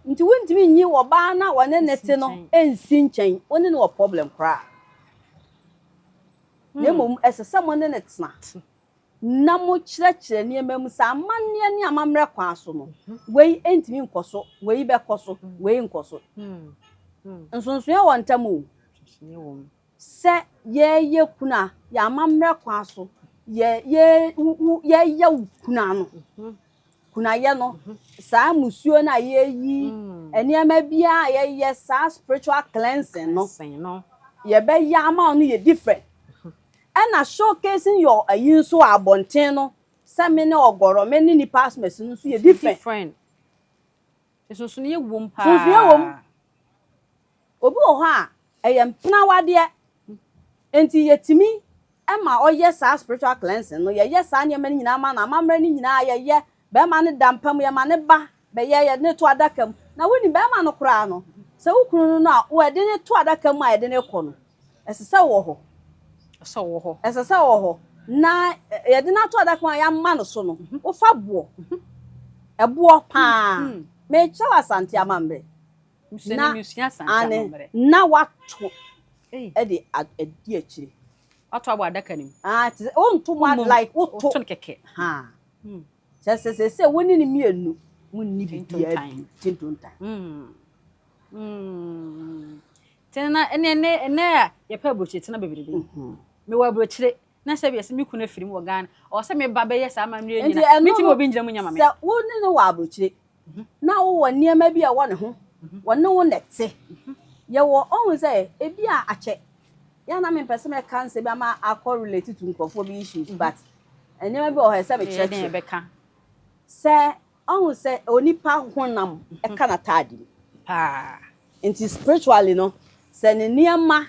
Nti wontumi nyi ɔbaa no a wɔne ne te no nsi nkyɛn. Wo ne no wɔ problem koraa. Na mmom ɛsɛ sɛ mo ne no tena na mokyerɛkyerɛ nneɛma mu sɛ amanneɛ ne amammerɛ kwan so no, wei ntumi nkɔ so, wei bɛkɔ so, wei nkɔ so. Nsonsonoeɛ wɔ ntam o. Sɛ yɛyɛ kuna, yɛ amammerɛ kwan so, yɛ yɛ yɛyɛ wo kuna no. Kunayɛ no, saa musuo no a yɛyi, nneɛma biara a yɛyɛ, saa spiritual cleansing no, yɛbɛyɛ ama wo no yɛ different. Ɛna showcasing your ayi nso wɔ abɔnten no, sɛ me ne ɔgɔrɔ, me ne nipa asomasi no nso yɛ different. Different. Nsonsonoeɛ wom paa. Nsonsonoeɛ wom. Obi wɔ hɔ a ɛyɛ mpenawadeɛ nti yɛtumi ma ɔyɛ saa spiritual cleansing no, yɛyɛ saa nneɛma no nyinaa ma no, amammerɛ no nyinaa yɛyɛ, bɛrima no da mpa mu, yɛma ne ba bɛyɛ, yɛde ne to adaka mu. Na wonim bɛrima no koraa no, sɛ wo kunu no a wɔde ne to adaka mu a yɛde ne kɔ no, ɛsɛ sɛ wɔ hɔ. Ɛsɛ wɔ hɔ. Ɛsɛ sɛ wɔ hɔ. Na yɛde no ato adaka mu a yɛama no so no, wofa boɔ. Ɛboɔ paa. Mekyerɛw Asante amammerɛ. Na ane na wato ɛde adi akyire. Wato abɔ adaka no mu. Ah, te sɛ wonto mu like woto. Woto no kɛkɛ. Ha. Kyerɛ sɛ wo ne ne mmienu mu nni biribiara bi tintontan. Tena ɛnɛ ɛnɛ ɛnɛ a yɛpɛ aburokyire tena bebrebe. Mewɔ aburokyire na sɛ bi yɛsɛ me kunu afiri mu wɔ Ghana. Ɔwɔ sɛ meba bɛyɛ saa amammerɛ nyina. Metumi obi ngyina mu nyama me. Sɛ wo ne no wɔ aburokyire na wowɔ nneɛma bi a ɛwɔ ne ho, wɔne wo na ɛte. Yɛwɔ ɔhu sɛ ebi a akyɛ. Yɛn na mempɛ sɛ mɛka nsɛm bi ama akɔ related to nkurɔfoɔ bi issues, but nneɛma bi wɔ hɔ ɛsɛ mekyerɛkyerɛ. Sɛ ɔhu sɛ onipa honam ɛka n'ataade mu. Paa. Nti spiritually no, sɛ ne nneɛma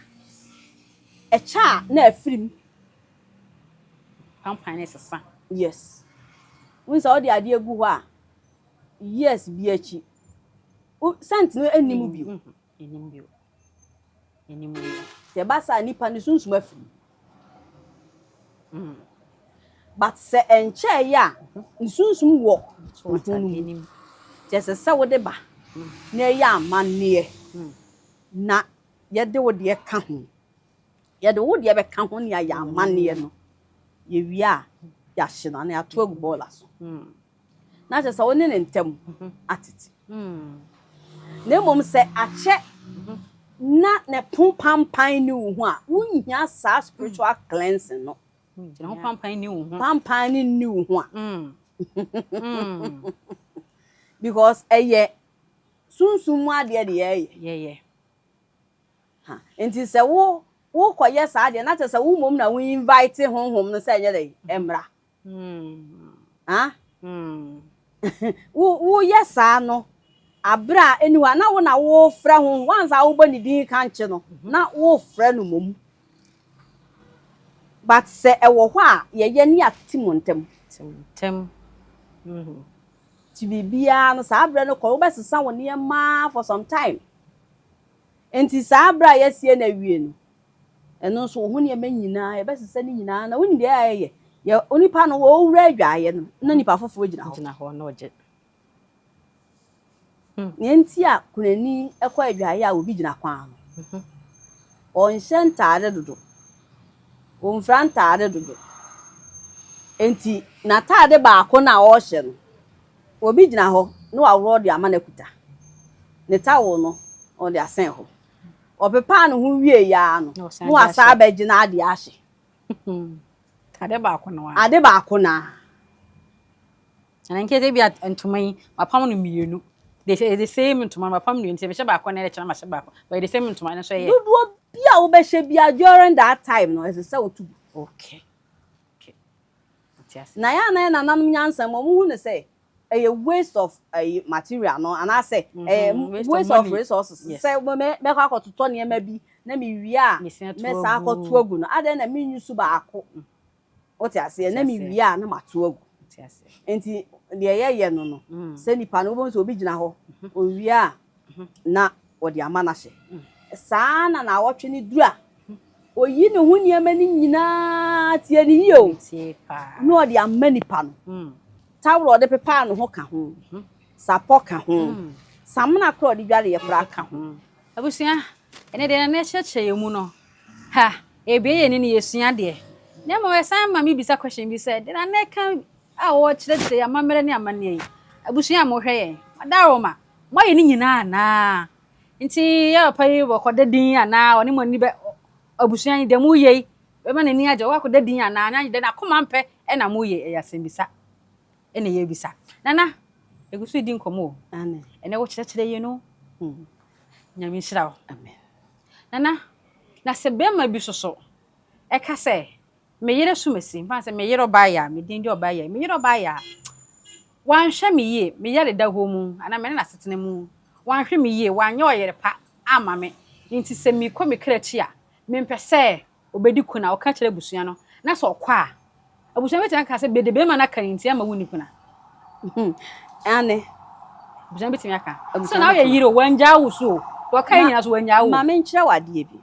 ɛkyɛ a na afiri mu. Pampan ne sesa. Yes. Wohu sɛ wode adeɛ gu hɔ a, years bi akyi, scent no anim bio. Anim bio. Anim bio. Sɛ ɛba saa, nipa ne sunsum afiri mu. But sɛ ɛnkyɛeɛ a, ne sunsum wɔ ne ho no mu. Nti ɛsɛ sɛ wode ba na ɛyɛ amanneɛ na yɛde wo deɛ ka ho. Yɛde wo deɛ bɛka ho ne ayɛ amanneɛ no. Yɛwie a, yɛahye no anaa yɛato agu bɔɔla so. Na kyerɛ sɛ wo ne ne ntam atete. Na mmom sɛ akyɛ na ne po pampan ne wo ho a, wonhia saa spiritual cleansing no. Ne ho pampan ni wo ho. Pampan ne nni wo ho a. Because ɛyɛ sunsum mu adeɛ de yɛyɛ. Yɛyɛ. Ha. Nti sɛ wo wokɔyɛ saa adeɛ na kyerɛ sɛ wo mmom na wo invite honhom no sɛ ɛnyɛ dɛ ɛmmra. Ha? Wo woyɛ saa no, abere a ɛni hɔ a na wo na wofrɛ honhom, wansa wobɔ ne din ka nkye no, na wofrɛ no mmom. But sɛ ɛwɔ hɔ a, yɛyɛ ne yɛate mo ntam. Ntɛm. Nti biribiara no, saa berɛ no kɔ, wobɛsesa wo nneɛma for some time. Nti saa berɛ a yɛasie no awie no, ɛno nso wo ho nneɛma nyinaa, yɛbɛsesa ne nyinaa na wonim deɛ ɛyɛ. Yɛ onipa no wɔwura adwaeɛ no, na nipa foforɔ gyina hɔ. Gyina hɔ na ɔgye. Nea nti a kunani kɔ adwaeɛ a obi gyina kwan no, ɔnhyɛ ntaade dodo, ɔmfira ntaade dodo. Nti n'ataade baako no a ɔrehyɛ no, obi gyina hɔ na waworɔ de ama no akuta. Ne towel no, ɔde asɛn hɔ. Ɔpepaa ne ho wie yaa no, Na ɔsan na de wasan ahyɛ. abɛgye n'adeɛ ahyɛ. Ade baako no a. Ade baako naa. Na nkete bi a ntoma yi, mapam no mmienu. The same ntoma no mapam mmienu nti mehyɛ baako na ɛkyɛ na mahyɛ baako. But the same ntoma no nso ɛyɛ. Dodoɔ bi a wobɛhyɛ bia during that time no, ɛsɛ sɛ wotu gu. Okay. Nti ase. Na yɛn a na yɛn nananom nyansa mu, ɔmo hu ne sɛ ɛyɛ waste of ɛyɛ material no anaasɛ ɛyɛ waste of waste of money. resources. Sɛ mɛkɔ akɔtotɔ nneɛma bi na mewie a, Mesan ato mɛsan agu. akɔto agu no. Adɛn na menyi so baako? Wote aseɛ? Na mewie a na mato agu. Nti deɛ yɛyɛ no no, sɛ nipa no wobɛhu sɛ obi gyina hɔ, owie a na wɔde ama no ahyɛ. Saa na naawɔtwe no duru a, oyi ne ho nneɛma no nyinaa, tie ne yie o, na ɔde ama nipa no. Towel a ɔde pepaa ne ho ka ho, sapɔ ka ho, samina koraa a ɔde dwareɛ koraa ka ho. Abusua, ɛnɛ deɛ Nana ɛkyerɛkyerɛ yɛn mu no, ha, ebie yɛn ani no yɛsua adeɛ. Na mmom ɛsan ma mebisa question bi sɛ, deɛ Nana ɛka a ɔrekyerɛkyerɛ yɛn amammerɛ ne amanneɛ yi, abusua a mohwɛ yɛn, Madaroma, moayɛ ne nyinaa anaa? Nti yɛ papa yi wɔkɔda din anaa ɔne mo ani bɛ abusua yi deɛ moyɛ yi bɛma n'ani agye, ɔkɔda din anaa na deɛ n'akoma mpɛ ɛna moyɛ, ɛyɛ asɛmbisa ɛna yɛbisa. Nana, yɛgu so di nkɔmmɔ o. Ɛnɛ wokyerɛkyerɛ yɛn no. Nyame nhyira wo. Amen. Nana, na sɛ bɛrima bi soso ɛka sɛ me yere so masi, mfa sɛ me yere ɔbaa yɛ a, me din de ɔbaa yɛ, me yere ɔbaa yɛ a, wanhwɛ me yie, me yare da hɔ mu, anaa me ne n'asetena mu, wanhwɛ me yie, wanyɛ ɔyere pa ama me, nti sɛ mekɔ me kra akyi a, mempɛ sɛ obɛdi kuna, ɔka kyerɛ abusua no, na sɛ ɔkɔ a, abusua bɛtumi aka sɛ bɛde bɛrima no aka ne nti ama wonni kuna. Ane. Abusua bɛtumi aka. Sɛ na woyɛ yere o, wangyaa wo so o, deɛ ɔka yɛ nyinaa so wangyaa wo. Ma menkyerɛ wo adeɛ bi.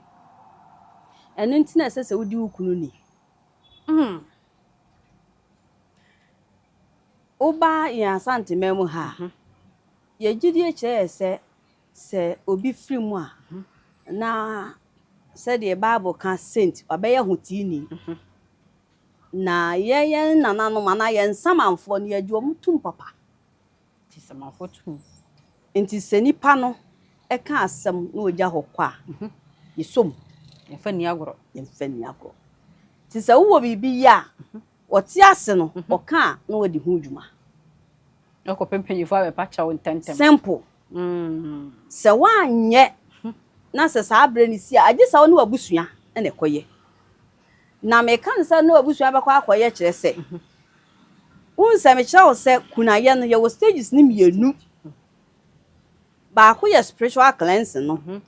Ɛno nti na ɛsɛ sɛ wodi wo kunu ni. Woba yɛn Asanteman mu ha a, yɛgyidie kyerɛ yɛ sɛ sɛ obi firi mu a, na sɛdeɛ Bible ka saint, wabɛyɛ hoteeni. Na yɛn yɛn nananom anaa yɛn nsamanfoɔ no, yɛgye wɔn tom papa. Nti samanfoɔ tom. Nti sɛ nipa no ɛka asɛm na ogya hɔ kɔ a, yɛsɔ mu. Yɛmfa nni agorɔ. Yɛmfa nni agorɔ. Nti sɛ wowɔ biribi yɛ a, wɔte ase no, ɔka a na wɔde ho dwuma. Ɔkɔpɛ mpanyinfoɔ abɛpa kyɛw ntɛntɛm. Simple. Sɛ woanyɛ na sɛ saa berɛ no si a, agye sɛ wo ne w'abusua na ɛkɔyɛ. Na meka no sɛ ne w'abusua bɛkɔ akɔyɛ kyerɛ sɛ, wohu sɛ mekyerɛ wo sɛ kunayɛ no yɛwɔ stages no mmienu. Baako yɛ spiritual cleansing no,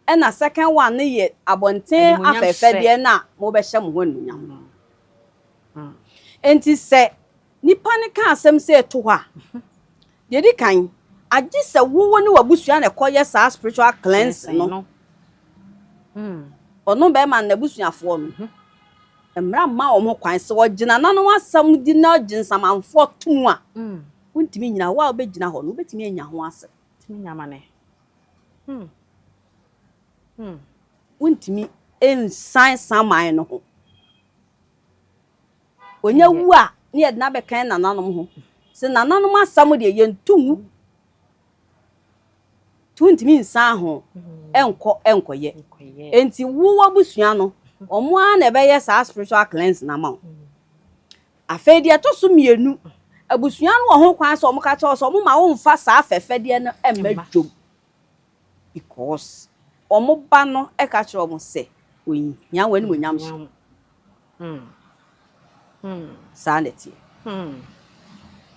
ɛna second one no yɛ abɔnten afɛɛfɛdeɛ no a mobɛhyɛ mo ho animuonyam. Nti sɛ nipa no ka asɛm sɛ ɛto hɔ a, deɛ di kan, agye sɛ wowɔ ne w'abusua na ɛkɔyɛ saa spiritual cleansing no. Ɔno bɛrima no n'abusuafoɔ no, mmara mma wɔn ho kwan sɛ ɔgye nananom asɛm di na ɔgye nsamanfoɔ to mu a, wontumi nyina hɔ a wobɛgyina hɔ no, wobɛtumi anya ho asɛm. Tumi nya amane. Wontumi nsan saman no ho. Onya wu a, ne yɛde no abɛka nananom ho. Sɛ nananom asɛm deɛ yɛnto ngu. Nti wontumi nsan ho nkɔ nkɔyɛ. Nti wo w'abusua no, ɔmo ara na ɛbɛyɛ saa spiritual cleansing ama wo. Afei deɛ ɛtɔ so mmienu, abusua no wɔ ho kwan sɛ ɔmo ka kyerɛ wo sɛ ɔmo ma womfa saa fɛfɛdeɛ no mma dwom. Because ɔmo ba no ɛka kyerɛ ɔmo sɛ ohia wɔn animuonyam hyɛ. Saa na ɛteɛ.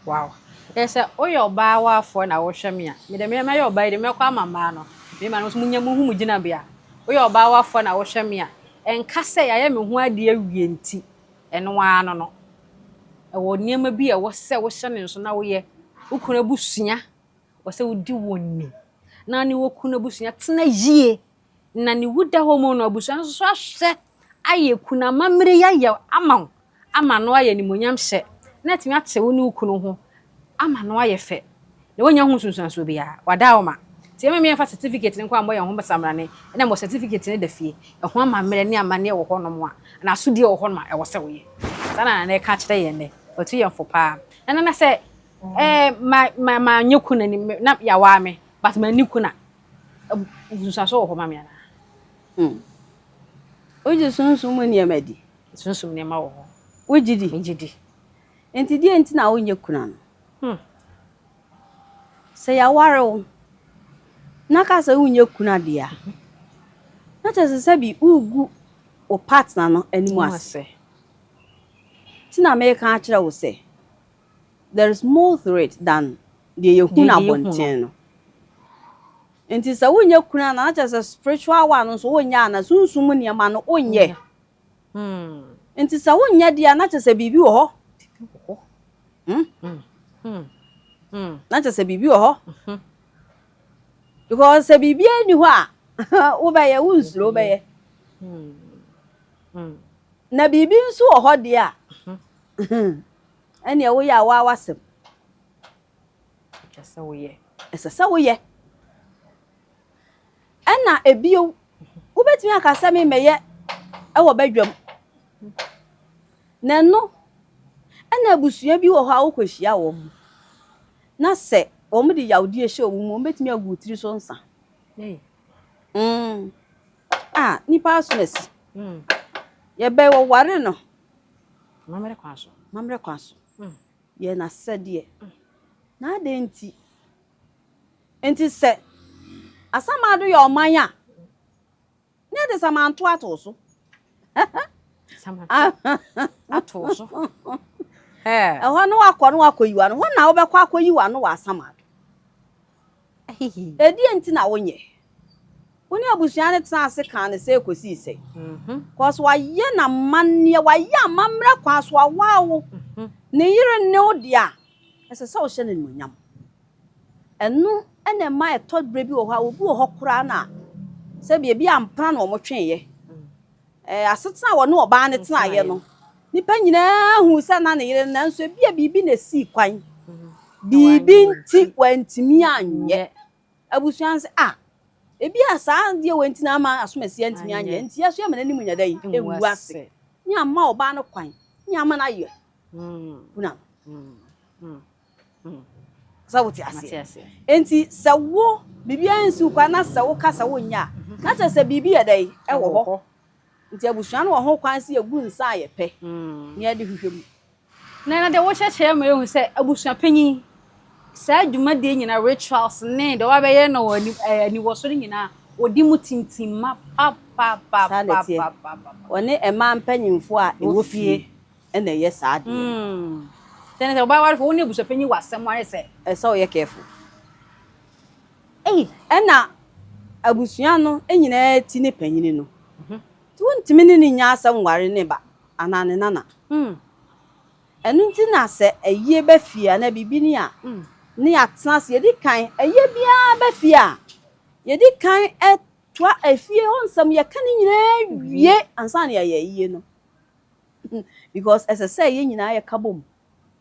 Wow. Ɛyɛ sɛ woyɛ ɔbaa waafoɔ na wohwɛ me a, mede me mɛyɛ ɔbaa yi de mɛkɔ ama mmaa no. Mmarima no nso munya muhu mu gyinabea. Woyɛ ɔbaa waafoɔ na wohwɛ me a, ɛnka sɛ yɛayɛ me ho adeɛ awie nti, ɛno ara no no. Ɛwɔ nneɛma bi a ɛwɔ sɛ wohyɛ ne nso na woyɛ. Wo kunu abusua, wɔ sɛ wodi wɔn ni. Na ne wo kunu abusua tena yie. Na ne wu da hɔ mu no, abusua no nso so ahwɛ ayɛ kunu amammerɛ yi ayɛ ama wo, ama no ayɛ animuonyam hyɛ, na atumi ate wo ne wo kunu ho ama no ayɛ fɛ. Na wonya ho nsunsuansoɔ biara. Wada wo ma. Nti ɛma yɛmfa certificate no nkɔ ammɔ yɛn ho samrane, ɛna mmɔ certificate no da fie. Ɛho amammerɛ ne amanneɛ wɔ hɔnom a, na asodie wɔ hɔnom a ɛwɔ sɛ woyɛ. Saa na Nana ɛka kyerɛ yɛn nnɛ. Watu yɛn fo paa. Na Nana sɛ, ɛɛ, ma ma ma nyɛ kuna ni, na yɛawaa me, but manni kuna. Nsunsuansoɔ wɔ hɔ ma me anaa? Wogye sunsum mu nneɛma di? Sunsum nneɛma wɔ hɔ. Wogye di? Megye di. Nti deɛ nti na wonyɛ kuna no? Sɛ yɛaware wo na ka sɛ wonyɛ kuna deɛ a, na kyerɛ sɛ sɛbi wogu wo partner no anim ase. Nti na meka akyerɛ wo sɛ there is more to it than deɛ yɛhu no abɔnten no. Nti sɛ wonyɛ kuna no, na kyerɛ sɛ spiritual one no nso wonyɛ ana, sunsum mu nneɛma no wonyɛ. Nti sɛ wonyɛ deɛ a, na kyerɛ sɛ biribi wɔ hɔ. Hmm? Hmm. Na kyerɛ sɛ biribi wɔ hɔ. Because sɛ biribiara nni hɔ a, wobɛyɛ, wonsuro wobɛyɛ. Na biribi nso wɔ hɔ deɛ a, ɛnneɛ woyɛ a woa w'asɛm. Ɛsɛ sɛ woyɛ. Ɛsɛ sɛ woyɛ. Ɛna ebio, wobɛtumi aka sɛ memmɛyɛ wɔ badwam. Na ɛno, ɛna abusua bi wɔ hɔ a wokɔhyia wɔn na sɛ wɔn de yawdie hyɛ wɔn mu, wɔbɛtumi agu wo tiri so nsa. Ah, nipa aso asi. Yɛbɛn wɔware no. Amammerɛ kwan so. Amammerɛ kwan so. Yɛ n'asɛdeɛ. Na adɛn nti? Nti sɛ Asamado yɛ ɔman a, ne yɛde samanto ato so. Ato so. Ɛhɔ no wakɔ no wakɔyi w'ano. Hɔ na wobɛkɔ akɔyi w'ano wɔ Asamado. Ɛdeɛ nti na wonyɛ? Wo ne abusua no tena ase kaa no sɛ kɔsii sɛ. Kɔs wayɛ n'amanneɛ, wayɛ amammerɛ kwan so awaa wo. Ne yere ne wo deɛ a, ɛsɛ sɛ wohyɛ no animuonyam. Ɛno na ɛma ɛtɔ berɛ bi wɔ hɔ a, obi wɔ hɔ koraa no a, sɛbi ebi a mpena na wɔtweeɛ. Ɛɛ asetena a wɔne ɔbaa no tenaeɛ no, nnipa nyinaa huu sɛ na ne yere no, nanso ebi a biribi na esii kwan. Biribi nti wantumi anyɛ. Abusua no sɛ, ah, ebi a saa adeɛ wei nti na ama asomasi antumi anyɛ, nti yɛso yɛma n'anim nyɛ dɛn? Ngu ase. Ne ama ɔbaa no kwan, ne ama no ayɛ. Kuna no. Sɛ wote aseɛ. Enti sɛ wo biribiara nsi wo kwan na sɛ woka sɛ wonyɛ a, na kyerɛ sɛ biribi yɛ dɛn? Ɛwɔ hɔ. Nti abusua no wɔ ho kwan sɛ yɛgu nsa a yɛpɛ na yɛde hwehwɛ mu. Na na deɛ wokyerɛkyerɛ ma yɛhu sɛ abusua panyin, saa dwumadie nyinaa, rituals ne deɛ wabɛyɛ no wɔ ani ɛɛ aniwɔso no nyinaa, ɔdi mu tintimma Saa na ɛteɛ. papapapapapa. Wɔne mmaa mpanyimfoɔ a Wɔ ɛwɔ fie. fie na ɛyɛ saa adeɛ no. Sɛ ne sɛ ɔbaa warefo wo ne abusua panyin wɔ asɛm ayɛ sɛ. Ɛsɛ sɛ woyɛ careful. Ei! Ɛna abusua no nyinaa ti ne panyini no. Nti wontumi ne no nnya asɛm nware ne ba anaa ne nana. Ɛno nti na sɛ ayie ba fie anaa biribi ni a, ne yɛatena ase. Yɛdi kan, ayie biara ba fie a, yɛdi kan toa efie hɔ nsɛm, yɛka ne nyinaa wie ansa na yɛayɛ ayie no. Because ɛsɛ sɛ yɛn nyinaa yɛka bom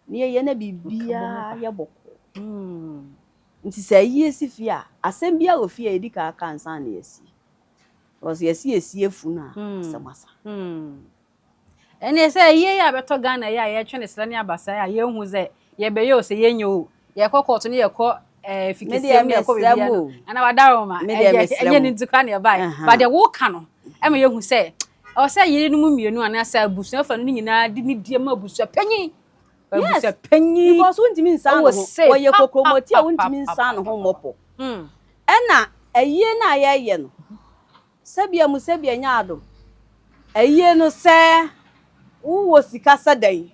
na yɛyɛ na biribiara yɛ bɔkɔɔ. Nti sɛ ayie si fie a, asɛm biara wɔ fie a yɛdi kan ka ansa na yɛasie. Because yɛsi yɛsie funu a, asɛm asa. Ɛnneɛ sɛ ayie yi a bɛtɔ Ghana yi a yɛtwe ne serɛ ne abasa a yɛnhu sɛ yɛbɛyɛ o sɛ yɛnyɛ o, yɛkɔ kɔɔto ne yɛkɔ ɛɛ fi Me kɛseɛ deɛ mu ne yɛkɔ mesrɛ baabi mo no o. ana wadaroma Me deɛ ɛyɛ mesrɛ ɛnyɛ mo. ne nti koraa na yɛbaeɛ. But deɛ woka no ɛma yɛhu sɛ ɛwɔ sɛ yerenom mmienu anaasɛ abusua fa no ne nyinaa de ne die ma abusua panyin. Yes, Abusua panyin because wontumi nsan ɛwɔ ne ho. se Wɔyɛ kokromoti a wontumi nsan ne ho papapapapapa. mmɔpɔ. Ɛna ayie no a yɛyɛ no, sɛbia mu sɛbia nyɛ adom. Ayie no sɛ wowɔ sika sɛ dɛn,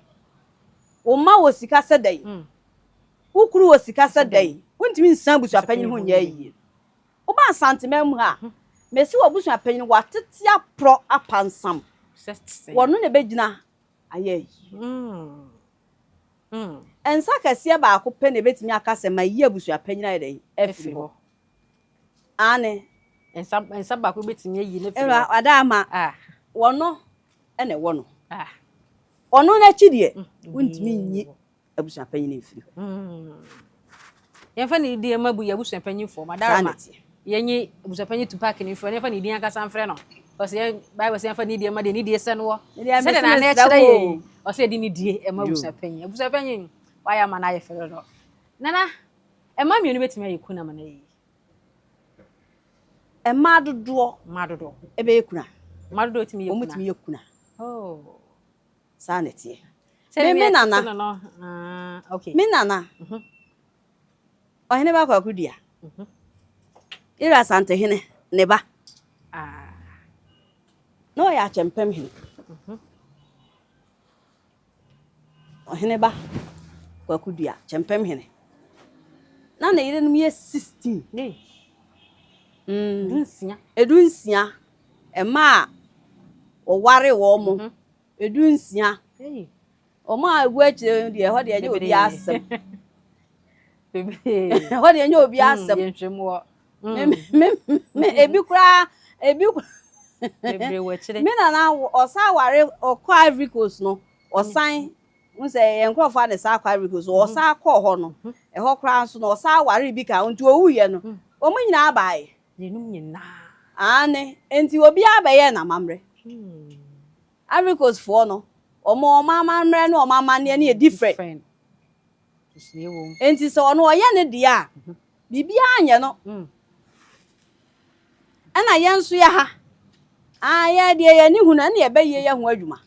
wo mma wɔ sika sɛ dɛn, wo kunu wɔ sika sɛ dɛn, wontumi nsan abusua panyin ho nyɛ ayie. Woba Asanteman mu ha a, mesi wɔ abusua panyin watete aporɔ apansam. Wɔno na ɛbɛgyina ayɛ ayie. Nsa kɛseɛ baako pɛ na ɛbɛtumi aka sɛ mayi abusua panyin ayɛ dɛn afiri hɔ. Aane. Nsa nsa baako bɛtumi ayi no afiri Ɛwura hɔ. wada ama Ah. wɔno na ɛwɔ no. Ah. Ɔno n'akyi deɛ wontumi nyi abusua panyin mfiri hɔ. Yɛmfa ne din ma bu yɛ abusua panyinfoɔ Saa madaroma na ɛteɛ. yɛnyi abusua panyin Tupac ne mfrɛ no yɛmfa ne din ankasa mfrɛ no ɔsɛ yɛn Bible sɛ yɛmfa ne die ma deɛ ne die sɛ no wɔ Me deɛ sɛdeɛ mese nana mesrɛ ɛkyerɛ wo yɛ o. yi ɔsɛ yɛde ne die ɛma abusua panyin abusua panyin wayɛ ama no ayɛ fɛ dodo. Nana ɛma mmienu bɛtumi ayɛ kuna ma no ayɛ yie? Mmaa dodoɔ Mmaa dodoɔ ɛbɛyɛ kuna. Mmaa dodoɔ tumi yɛ Wɔn kuna. tumi yɛ kuna. Oh. Saa na ɛteɛ. Sɛ Me ne me yɛtete nana. no no ah, okay. Me nana. Ɔhene ba Kwaku Dua. Ira Asantehene ne ba. Ah. Na ɔyɛ akyɛmpɛm hene. Ɔhene ba Kwaku Dua, kyɛmpɛm hene. Na ne yerenom yɛ 16. Hey. 16. 16 mmaa a wɔware wɔn mo. 16. Wɔn a egu akyire no deɛ, ɛhɔ deɛ ɛnyɛ obi asɛm. Ɛhɔ deɛ ɛnyɛ obi asɛm. Me me me ebi koraa ebi me nana ɔsan ware ɔkɔ Ivory Coast no ɔsan n sɛ yɛn nkurɔfoɔ a na ɛsan kɔ Ivory Coast ɔsan kɔɔ hɔ no ɛhɔ koraa nso no ɔsan ware bi ka nti owuiɛ no wɔn nyinaa baeɛ. Aane nti obiara bɛyɛɛ n'amammerɛ. Ivory Coast foɔ no wɔn wɔn amammerɛ ne wɔn amanneɛ no yɛ different. Enti sɛ ɔno ɔyɛ ne deɛ a, biribiara nyɛ no. Ɛna yɛn nso yɛ ha. Ah, yɛ deɛ yɛn ani hunu ɛna yɛbɛyɛ yɛ ho adwuma.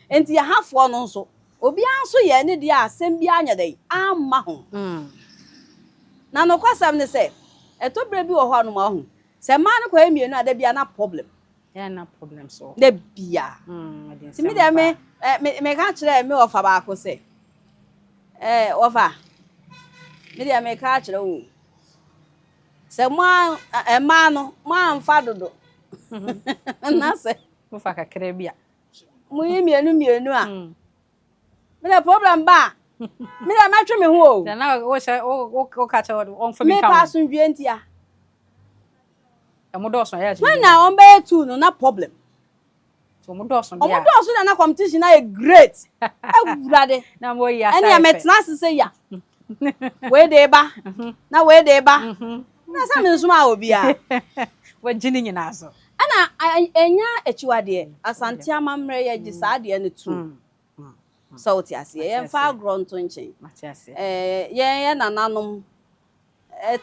Enti yɛhafoɔ no nso, obiara nso yɛ ne deɛ a asɛm biara nyɛ dɛn amma ho. Na nokwasɛm ne sɛ, ɛtɔ berɛ bi wɔ hɔ a nom ahu, sɛ mmaa no kɔyɛ mmienu a, da biara na problem. Yɛn na problem so. Da bia. Nti me deɛ me me meka kyerɛ me wɔfa baako sɛ ɛɛ wɔfa me deɛ meka akyerɛ wo sɛ mo a mmaa no mo amfa dodo na sɛ mofa kakra bi a mo yi mmienu mmienu a me deɛ problem ba a me deɛ mɛtwe me ho o. Na wo hyɛ wo wo ka kyerɛ wɔn fa bi ka ho. Mepa asomdwie ntia. Ɔmo dɔɔso ayɛ asomdwie. When na wɔn bɛyɛ two no na problem. Ɔmo dɔɔso deɛ. Ɔmo dɔɔso na na competition ayɛ great. Awurade. Na mo yi asa Ɛnea mɛtena ase sɛ ya. Wei de ba. Na wei de ba. Na sɛ me nsoma obiara. Wɔgye ne nyinaa so. Ɛna ɛnya akyiwadeɛ. Asante amammerɛ yɛgye saa adeɛ no tom. Sɛ wote aseɛ. Yɛmfa agorɔ nto nkyɛn. Ɛɛ yɛn yɛ nananom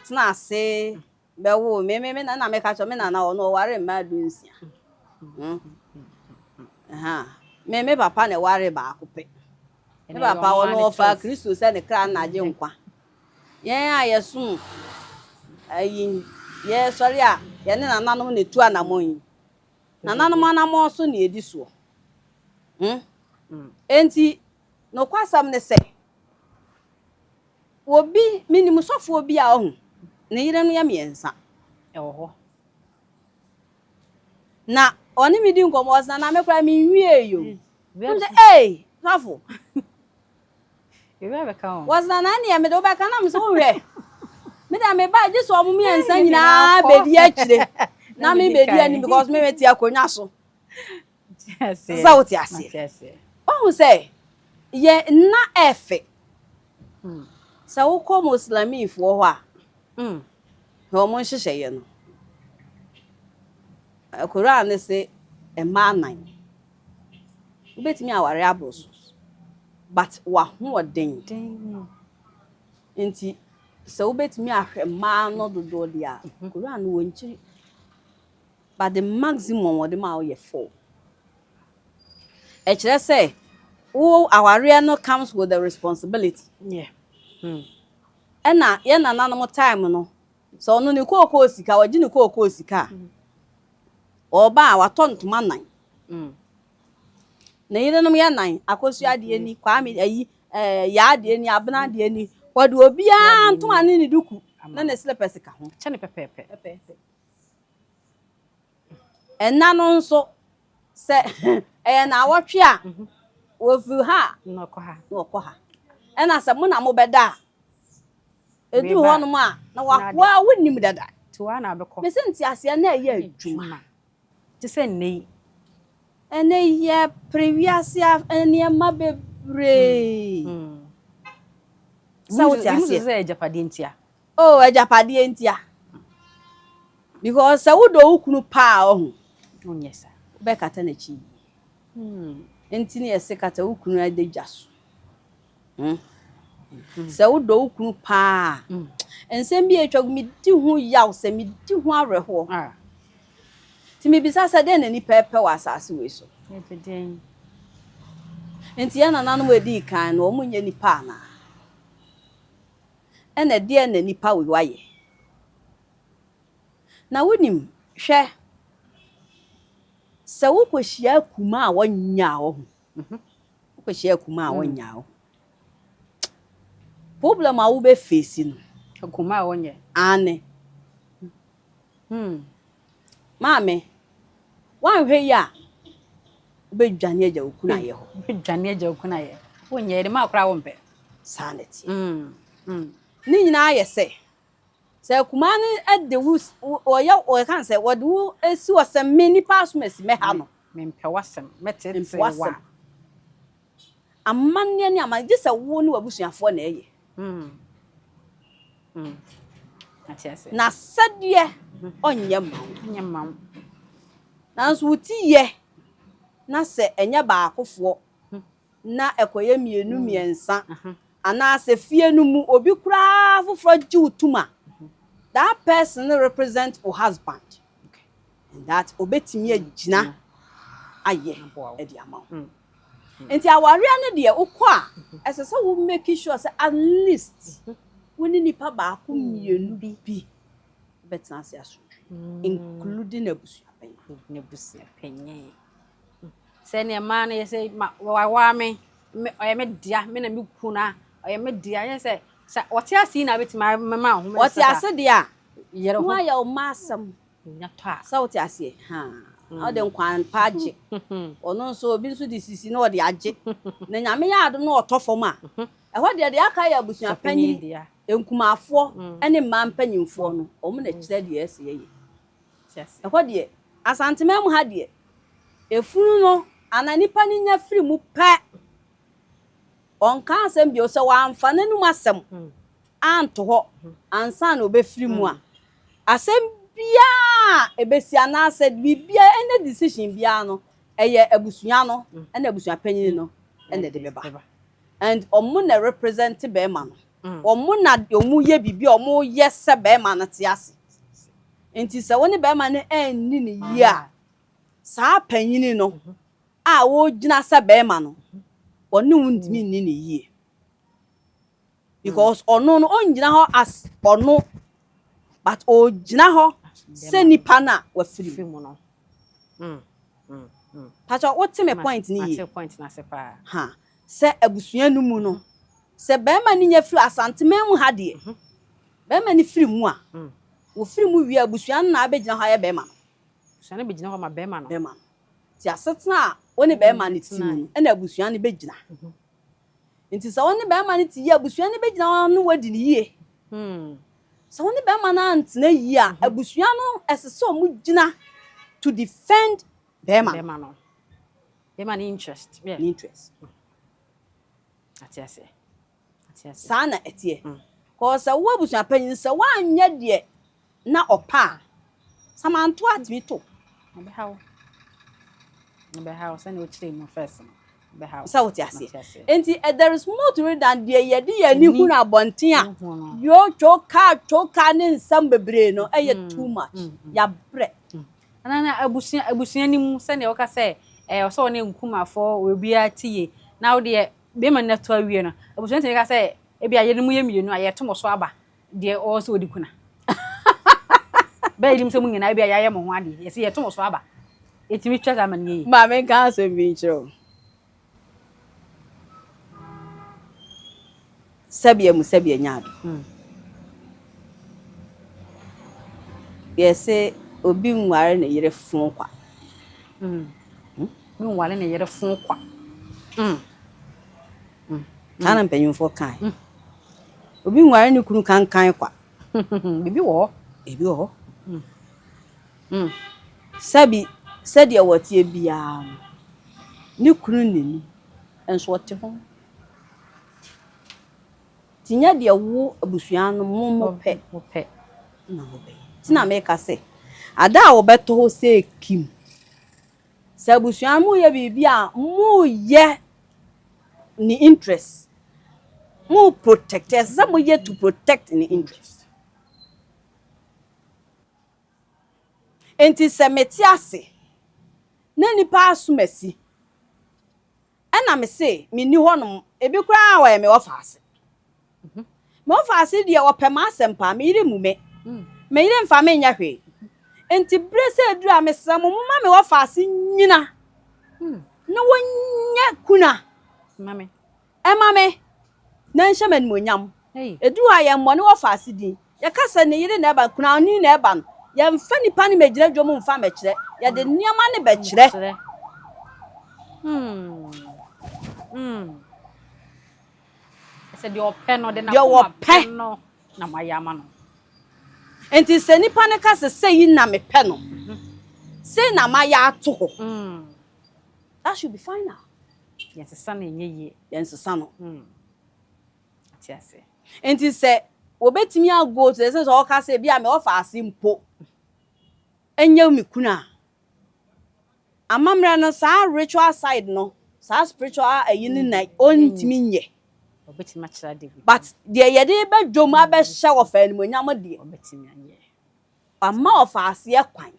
tena ase bɛwoo me me me na meka kyerɛ me nana ɔno ɔware mmaa 16. Me me papa na ɛware baako pɛ. Me papa ɔno ɔfa Kristo sɛ ne kra na agye nkwa. Yɛn a yɛsom ayi yɛsɔre a yɛne nananom na etu anammɔn yi. Nananom anammɔn so na yɛdi soɔ. Enti nokwasɛm ne sɛ obi minim sɔfoɔ bi a ɔho ne yere no yɛ mmiɛnsa. Ɛwɔ hɔ. Na ɔne me di nkɔmmɔ ɔsena na me koraa menwie yo. Ɛm sɛ ee sɔfo. Wɔsena na neɛ mede wobɛka na me sɛ wohwɛ. Me deɛ meba gye sɛ ɔmo mmiɛnsa nyinaa bɛdi akyire na me bɛdi anim because me mete akonnwa so. Sɛ wote aseɛ. Wahu sɛ yɛ nna ɛfɛ. Sɛ wokɔ Muslimifoɔ hɔ a, hwɛ ɔmo nhyehyɛeɛ no. Koran ne se mmaa nan. Wobɛtumi aware aboro so. But w'ahoɔden. Nti sɛ wobɛtumi ahwɛ mmaa no dodoɔ deɛ a, Koran no wɔ nkyiri. But the maximum wɔde ma wo yɛ four. Ɛkyerɛ sɛ wo awareɛ no comes with the responsibility. Ɛna yɛn nananom time no, sɛ ɔno ne kookoo sika, ɔgye ne kookoo sika a, ɔba a watɔ ntoma nan. Ne yerenom yɛ nan, Akosua deɛ ni, Kwame ayi, ɛɛ Yaa deɛ ni, Abena deɛ ni. Wɔde obiara ntoma ne ne duku ne ne slippers ka ho. Kyɛ ne pɛpɛɛpɛ. Ɛna no nso, sɛ ɛyɛ naawɔtwe a, wɔfiri ha a, na ɔkɔ ha. Na ɔkɔ ha. Ɛna sɛ mo na mobɛda a, ɛduru hɔnom a, na wakoa wonim dada. Nti waa na abɛkɔ. Mese nteaseɛ na ɛyɛ adwuma. Te sɛ nnɛ yi. Ɛnɛ yi yɛpere wiase nneɛma bebree. Sɛ wote aseɛ. Sɛ agyapadeɛ ntia. Oh, agyapadeɛ ntia. Because sɛ wodɔ wo kunu paa ɔho. Wonyɛ saa. Wobɛkata n'akyi yie. Nti ne yɛse kata wo kunu adagya so. Sɛ wodɔ wo kunu paa. Nsɛm bi a atwa gu medi ho yaw sɛ medi ho awerɛhoɔ. Nti mebisa sɛ dɛn na nipa ɛpɛ wɔ asase wei so? Nti yɛn nananom a ɛdii kan no wɔn nyɛ nipa anaa? Ɛna deɛn na nipa wei wayɛ? Na wonim, hwɛ, sɛ wokɔhyia akuma a wɔnyaa wɔ ho, wokɔhyia akuma a wɔnyaa wɔ ho, problem a wobɛfeesi no. Akuma a wɔnyɛ. Ane. Maame, woanhwɛ yi a, Wobɛdwane agya wo kunu ayɛ hɔ. Wobɛdwane agya wo kunu ayɛ. Wonyɛ yɛde ma koraa wompɛ. Saa na ɛteɛ. Ne nyinaa yɛ sɛ, sɛ akumaa no de wo ɔyɛ ɔka no sɛ wɔde wo si hɔ sɛ me nipa asomasi mɛha no. Mempɛ w'asɛm, mɛteetee wo a. Amanneɛ ne amanneɛ, gye sɛ wo ne w'abusuafoɔ na ɛyɛ. N'asɛdeɛ ɔnyɛ mma wo. Ɔnyɛ mma wo. Nanso wo ti yɛ na sɛ ɛnyɛ baakofoɔ na ɛkɔyɛ mmienu mmiɛnsa anaasɛ fie no mu obi koraa foforɔ gye wo tom a, that person no represent wo husband and that obetumi agyina ayɛ de ama wo. Nti awareɛ no deɛ wokɔ a, ɛsɛ sɛ wo make sure sɛ at least wo ne nipa baako mmienu bi bɛtena ase asomdwoe, including abusuapanyin. Abusuapanyin. Sɛ nea mmaa no yɛ sɛ ma wawaa me, me ɔyɛ me dea, me na me kunu a, ɔyɛ me dea. Yɛ sɛ sɛ ɔte ase yi na abɛtumi amema wo ho. Ɔte ase deɛ a, Yɛrɛ ho ho. ayɛ wo mma asɛm. Nya tɔ a. Sɛ wote aseɛ, haa. Ɔde nkwan pa agye. Ɔno nso obi nso de sisi na ɔde agye. Na Nyame yɛ adom na ɔtɔ fam a, ɛhɔ deɛ deɛ aka yɛ abusua panyin, nkumafoɔ ne mmaa mpanyinfoɔ no, wɔn na kyerɛ deɛ ɛsɛ yɛyɛ. Ɛhɔ deɛ, Asanteman mu ha deɛ, efunu no anaa nipa no nya firi mu pɛ, ɔnka asɛm bio. Sɛ wamfa n'anum asɛm anto hɔ ansa na ɔbɛfiri mu a, asɛm biara a ɛbɛsi anaasɛ biribiara, any decision biara no, ɛyɛ abusua no ɛna abusua panyin no ɛna ɛde bɛba. And ɔmo na represent bɛrima no. Ɔmo na ɔmo yɛ biribi a ɔmo yɛ sɛ bɛrima no te ase. Nti sɛ wo ne bɛrima no anni ne yie a, saa panyin no a wɔgyina sɛ bɛrima no, ɔne wo ntumi nni ne yie. Because ɔno no ɔngyina hɔ as ɔno, but ɔgyina hɔ sɛ nipa no a wafiri mu. Mu no. Pakyɛ wote me point ne yie? Mate point na ase paa. Ha, sɛ abusua no mu no, sɛ bɛrima no nya firi Asanteman mu ha deɛ, bɛrima no firi mu a, wɔfiri mu wie a, abusua no na abɛgyina hɔ ayɛ bɛrima no. Abusua no bɛgyina hɔ ma bɛrima no. Bɛrima no. Nti asetena a wo ne bɛrima no te mu no, ɛna abusua no bɛgyina. Nti sɛ wo ne bɛrima no te yie, abusua no bɛgyina hɔ ne wadi ne yie. Sɛ wo ne bɛrima no antena yie a, abusua no ɛsɛ sɛ ɔmo gyina to defend bɛrima no. Bɛrima no. Bɛrima no interest. Yeah. Ne interest. Ate ase. Ate ase. Saa na ɛteɛ. Kɔɔ sɛ wo abusua panyin sɛ woanyɛ deɛ na ɔpa a, samanto atumi to. Ɛbɛha wo. Ɛbɛha wo sɛnea wokyerɛ mu first no. Ɛbɛha wo. Sɛ wote aseɛ. Mate aseɛ. Nti there is more to it than deɛ yɛde yɛn ani hunu abɔnten a Hu no. yo twoka twoka ne nsɛm bebree no ɛyɛ too much. Yabrɛ. Ana na abusua ni mu sɛnea wɔka sɛ ɔsɛ ɔne nkumafoɔ obiara ti yie na wo deɛ bɛrima no to awie no, abusua tumi ka sɛ ebi a yɛne mu yɛ mmienu a yɛto mo so aba deɛ ɔwɔ sɛ ɔdi kuna bɛyɛ nim sɛ mu nyinaa ebi a yɛayɛ mo ho adeɛ, yɛsɛ yɛto mo so aba, yɛtumi twa saa ma no yie. Maame, nka asɛm bi nkyerɛ wo. Sɛbea mu sɛbea nya ado. Yɛsɛ obi nware ne yere fo kwa. Obi nware ne yere fo kwa. Saa na mpanyimfoɔ kae. Obi nware ne kunu kankan kwa. Biribi wɔ hɔ. Ebi wɔ hɔ. Sɛbi sɛdeɛ wɔteɛ biara no, ne kunu n'ani nso ɔte ho. Nti nyɛ deɛ wo abusua no mo pɛ Mo pɛ. na mobɛyɛ. Nti na meka sɛ, ada a wɔbɛtɔ hɔ sɛ kim, sɛ abusua no moyɛ biribi a moyɛ ne interest, mo protect, ɛsɛ sɛ moyɛ to protect ne interest. Nti sɛ mete ase na nipa asom asi, ɛna me se menni hɔnom, ebi koraa wɔyɛ me wɔfa ase. Me wɔfa ase deɛ ɔpɛ m'asɛm paa, me yere mu me. Me yere mfa me nyɛ hwee. Nti bere sɛ eduru a mesrɛ mo, momma me wɔfa ase nyina na wɔnyɛ kuna Mame. ɛma me na nhyɛ me animuonyam. Hey. Eduru a yɛmmɔ ne wɔfa ase din. Yɛka sɛ ne yere na ɛba, kunani na ɛba no, yɛmfa nipa no mmɛgyina dwom mfa mmɛkyerɛ. Yɛde nneɛma no bɛkyerɛ. Kyerɛ. Sɛ deɛ ɔpɛ no, de Deɛ n'akoma wɔpɛ. pɛ no na moayɛ ama no. Nti sɛ nipa no ka sɛ sɛyi na mepɛ no, sei na mayɛ ato hɔ, that should be final. Yɛnsesa no, ɛnyɛ yie. Yɛnsesa no. Ate ase. Nti sɛ wɔbɛtumi ago to sɛ ɔka sɛ bi a mɛ ɔfa ase mpo ɛnyɛ me kunu a, amammerɛ no, saa ritual side no, saa spiritual ayi no na ɔntumi nyɛ. Ɔbɛtumi akyerɛ ade bi. But deɛ yɛde bɛdwom abɛhyɛ wɔfa animonyam deɛ, Ɔbɛtumi ayɛ. ama ɔfa aseɛ kwan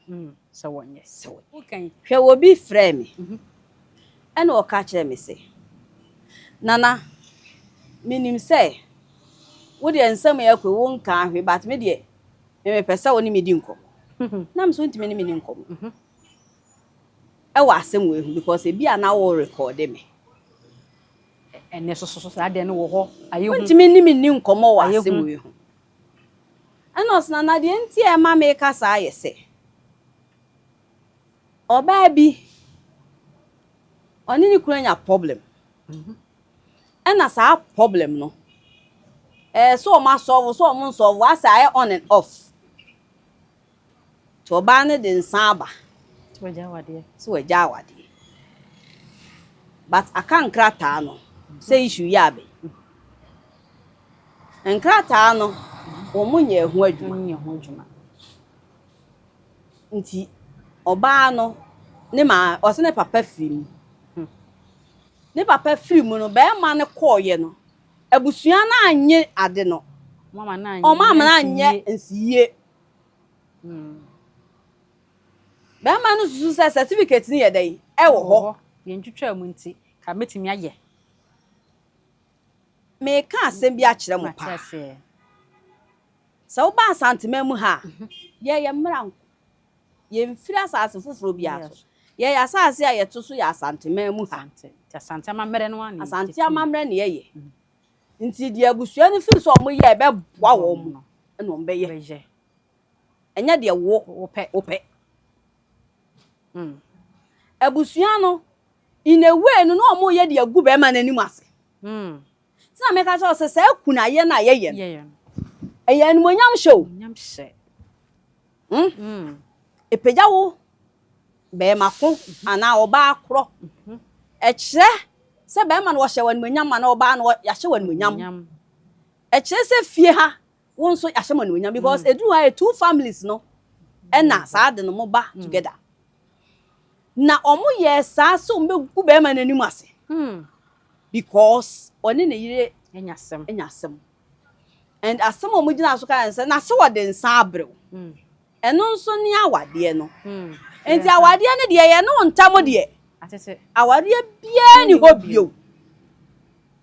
Sɛ wɔnyɛ. Sɛ wɔnyɛ. Wokan. Hwɛ, obi frɛ me ɛna ɔka kyerɛ me sɛ, "Nana, menim sɛ wodeɛ nsɛm yɛ kɔ wo nka ahwe, but me deɛ mepɛ sɛ wo ne me di nkɔmmɔ." Na me so ntumi ne me ni nkɔmmɔ ɛwɔ asɛm wɔ ehu because ebi a na wo record me. Ɛnɛ soso saa deɛ no wɔ hɔ. Ayɛ hu. Wontumi ne me ni nkɔmmɔ wɔ Ayɛ asɛm hu. wɔ ehu. Ɛna ɔsɛ, "Nana, deɛ nti a ɛma me ka saa yɛ sɛ ɔbaa bi ɔne ne kunu anya problem, ɛna saa problem no sɛ ɔmo asolve, sɛ ɔmo nsolve, asɛ ayɛ on and off, nti ɔbaa no de nsa aba Nti wagya awadeɛ. Sɛ wagya awadeɛ, but aka nkrataa no sɛ issue yɛ abɛ nkrataa no, wɔn nyɛ ho adwuma. Nyɛ ho adwuma. Nti ɔbaa no ne maa ɔsɛ ne papa firi mu. Ne papa firi mu no, bɛrima no kɔɔyɛ no, abusua no anye ade no. Ɔmo ama no anyɛ. Ɔmo ama no anyɛ nsiyie. Bɛrima no susu sɛ certificate no yɛ dɛn, ɛwɔ hɔ. Yɛntwitwa mu nti ka mɛtumi ayɛ. Meka asɛm bi akyerɛ mo Mate paa. aseɛ. Sɛ woba Asanteman mu ha a, yɛyɛ mmara nko, yɛmfiri asase foforɔ biara so. Yɛyɛ asase a yɛto so yɛ Asanteman mu ha. Asante. Nti Asante amammerɛ no ana. Asante amammerɛ ne yɛyɛ, nti deɛ abusua no firi sɛ ɔmo yɛ ɛbɛboa wɔn mo ɛna ɔmo bɛyɛ. Bɛyɛ. Ɛnyɛ deɛ wo wopɛ. Wopɛ. Abusua no, in a way no, na ɔmo yɛ de agu bɛrima n'anim ase. Tí na meka kyerɛ wo sɛ saa kunayɛ no a yɛyɛ no, Yɛyɛ no. ɛyɛ animonyam hyɛ o. Nyam hyɛ. Ɛpagya wo bɛrima ko anaa ɔbaa korɔ, ɛkyerɛ sɛ bɛrima no wɔhyɛ wɔ animonyam anaa ɔbaa no yɛahyɛ wɔ animonyam. Nyam. Ɛkyerɛ sɛ fie ha wo nso yɛahyɛ mo animonyam, because ɛduru ha yɛ two families no ɛna saa de no mo ba together, na ɔmo yɛ saa sɛ ɔmo bɛgu bɛrima no anim ase because ɔne ne yere Ɛnya asɛm. anya asɛm, and asɛm a ɔmo gyina so kaa sɛ na sɛ wɔde nsa abrɛw, ɛno nso ne awadeɛ no. Nti awadeɛ no deɛ, yɛ ne wo ntam deɛ, Atete. awadeɛ biara ni hɔ bio.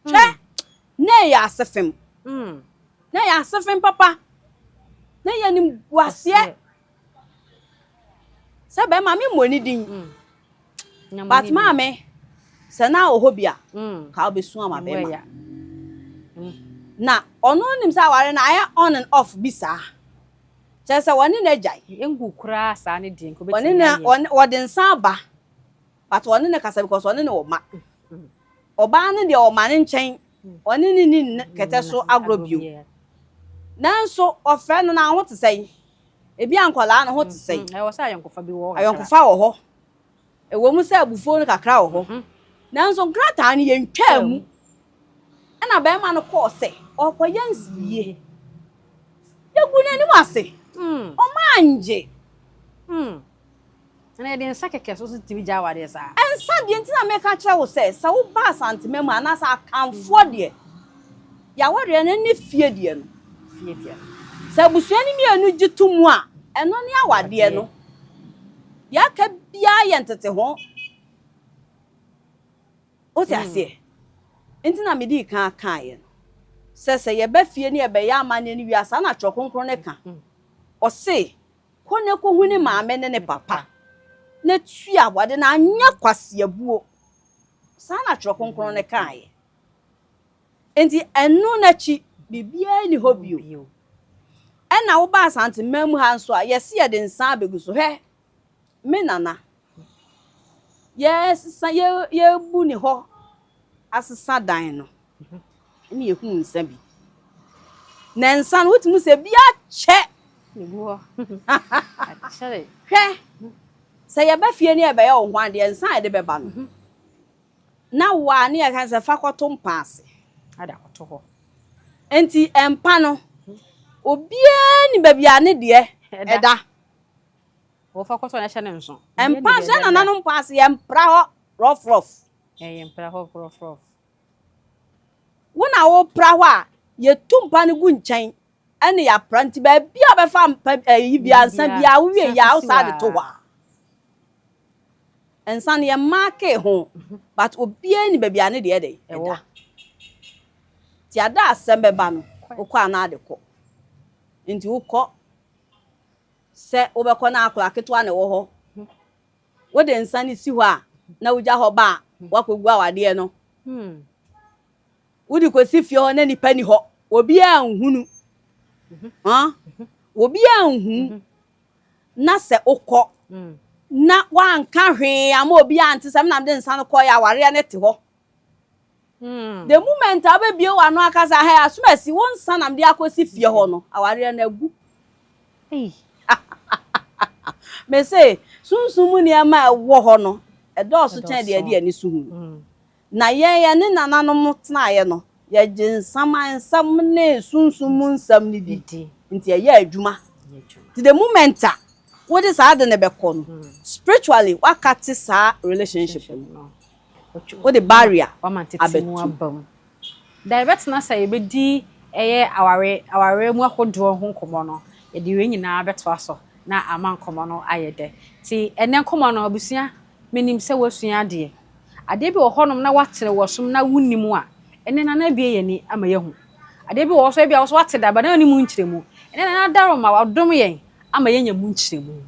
Hwɛ, na ɛyɛ ase fam, na ɛyɛ ase fam papa, na ɛyɛ nimguaseɛ sɛ bɛrima me mmɔ ne din, Nyam but ni bi. Maame, sɛ na wɔ hɔ bi a, ka wobɛsu ama Ɛmu bɛrima. ɛya. Na ɔno nim sɛ aware no ayɛ on and off bi saa, kyerɛ sɛ wɔne no agyae. Ɛngu koraa saa ne deɛ nka ɔne wobɛtumi ne ayɛ. wɔde nsa aba, but ɔne ne kasa because ɔne ne wɔ ma. Ɔbaa no deɛ, ɔma ne nkyɛn, ɔne ne ni ne kɛtɛ so agorɔ bio. Biara. Nanso ɔfrɛ no na ho te sɛn, ebi a nkɔlaa no ho te sɛn. Ɛwɔ sɛ ayɔnkofa bi wɔ hɔ kakra. Ayɔnkofa wɔ hɔ, ɛwɔ mu sɛ abufuo no kakra wɔ hɔ, nanso nkrataa no yɛntwaa mu. Ɛna bɛrima no kɔɔ sɛ ɔkɔyɛ nsiyie, yɛgu n'anim ase. Ɔma angye. Na yɛde nsa kɛkɛ so so tumi gya awadeɛ saa. Ɛnsa deɛ, nti na meka kyerɛ wo sɛ woba Asantema mu anaasɛ Akamfoɔ deɛ, yɛawadeɛ no ne fie deɛ no, Fie deɛ. Sɛ abusua no mmienu gye to mu a, ɛno ne awadeɛ no. Deɛ aka biara yɛ ntete ho. Wote aseɛ? Nti na mede kan kaeɛ no sɛ yɛba fie ne yɛbɛyɛ amanneɛ no wie a, saa na Twerɛ Kronkron no ka. Ɔse kɔ ne kɔhu ne maame ne ne papa na tua awade na anyɛ kwaseabuo. Saa na Twerɛ Kronkron no kaeɛ. Nti ɛno n'akyi biribiara ni hɔ bio. Bio. Ɛna woba Asanteman mu ha nso a, yɛsi yɛde nsa abɛgu so. Hwɛ, me nana. Yɛresesa yɛ yɛrebu ne hɔ asesa dan no, ɛna yɛhuu nsa bi. Na nsa no wotumi sɛ bi akyɛ. Egu hɔ. Akyɛre. Hwɛ, sɛ yɛba fie ne yɛbɛyɛ wo ho adeɛ, nsa a yɛde bɛba no, na wo a ne yɛka sɛ fa kɔto mpa ase. Ade akɔto hɔ. Nti mpa no, obiara ni baabi a ne deɛ ɛda. Wɔfa kɔtɔ na ɛhyɛ ne nso. Mpa nso yɛn nananom mpa ase yɛmpra hɔ rough rough. Ɛyɛ mpra hɔ rough rough. Wo na wopra hɔ a, yɛtu mpa no gu nkyɛn ɛne yɛapra nti baabi a wobɛfa mpa ɛyi bia nsa bia wowie yɛ a wosaa de to hɔ a. Nsa no yɛmaakee ho but obiara ni baabi a ne deɛ de ɛda. Nti ada asɛm bɛba no, wokɔ a na ade kɔ. Nti wokɔ sɛ wobɛkɔ na akora ketewa na ɛwɔ hɔ. Wode nsa no si hɔ a na wogya hɔ ba a woakɔgu awadeɛ no. Wode kɔsi fie hɔ na nipa ni hɔ. Obiara nhunu. Obiara nhunu. Na sɛ wokɔ na woanka hwee ama obiara nte sɛ me na mede nsa no kɔeɛ awareɛ no te hɔ. The moment a wobɛbie w'ano aka sɛ ahɛ asomasi wo nsa na mede akɔsi fie hɔ no awareɛ no agu. Me se sunsum mu nneɛma a ɛwɔ hɔ no ɛdɔɔso kyɛn deɛ yɛde ani so hu. Na yɛn yɛne nananom tenaeɛ no yɛgye nsaman nsɛm ne sunsum mu nsɛm no di nti ɛyɛ adwuma. Nti the moment a wode saa ade no bɛkɔ no spiritually waka te saa relationship no. Wode barrier abɛto. Da yɛbɛtena sɛ yɛbɛdi ɛyɛ aware aware mu ahodoɔ ho nkɔmmɔ no, yɛde wei nyinaa bɛtoa so na ama nkɔmmɔ no ayɛ dɛ. Nti ɛnɛ nkɔmmɔ no abusua menim sɛ woasua adeɛ. Adeɛ bi wɔ hɔnom na woatere wɔ som na wonnim a, ɛnɛ nana abue yɛn ani ama yɛahu. Adeɛ bi wɔ hɔ so ebi a wo so wate da ba na wonnim mu nkyerɛmu. Ɛnɛ nana adaroma wadom yɛn ama yɛanya mu nkyerɛmu.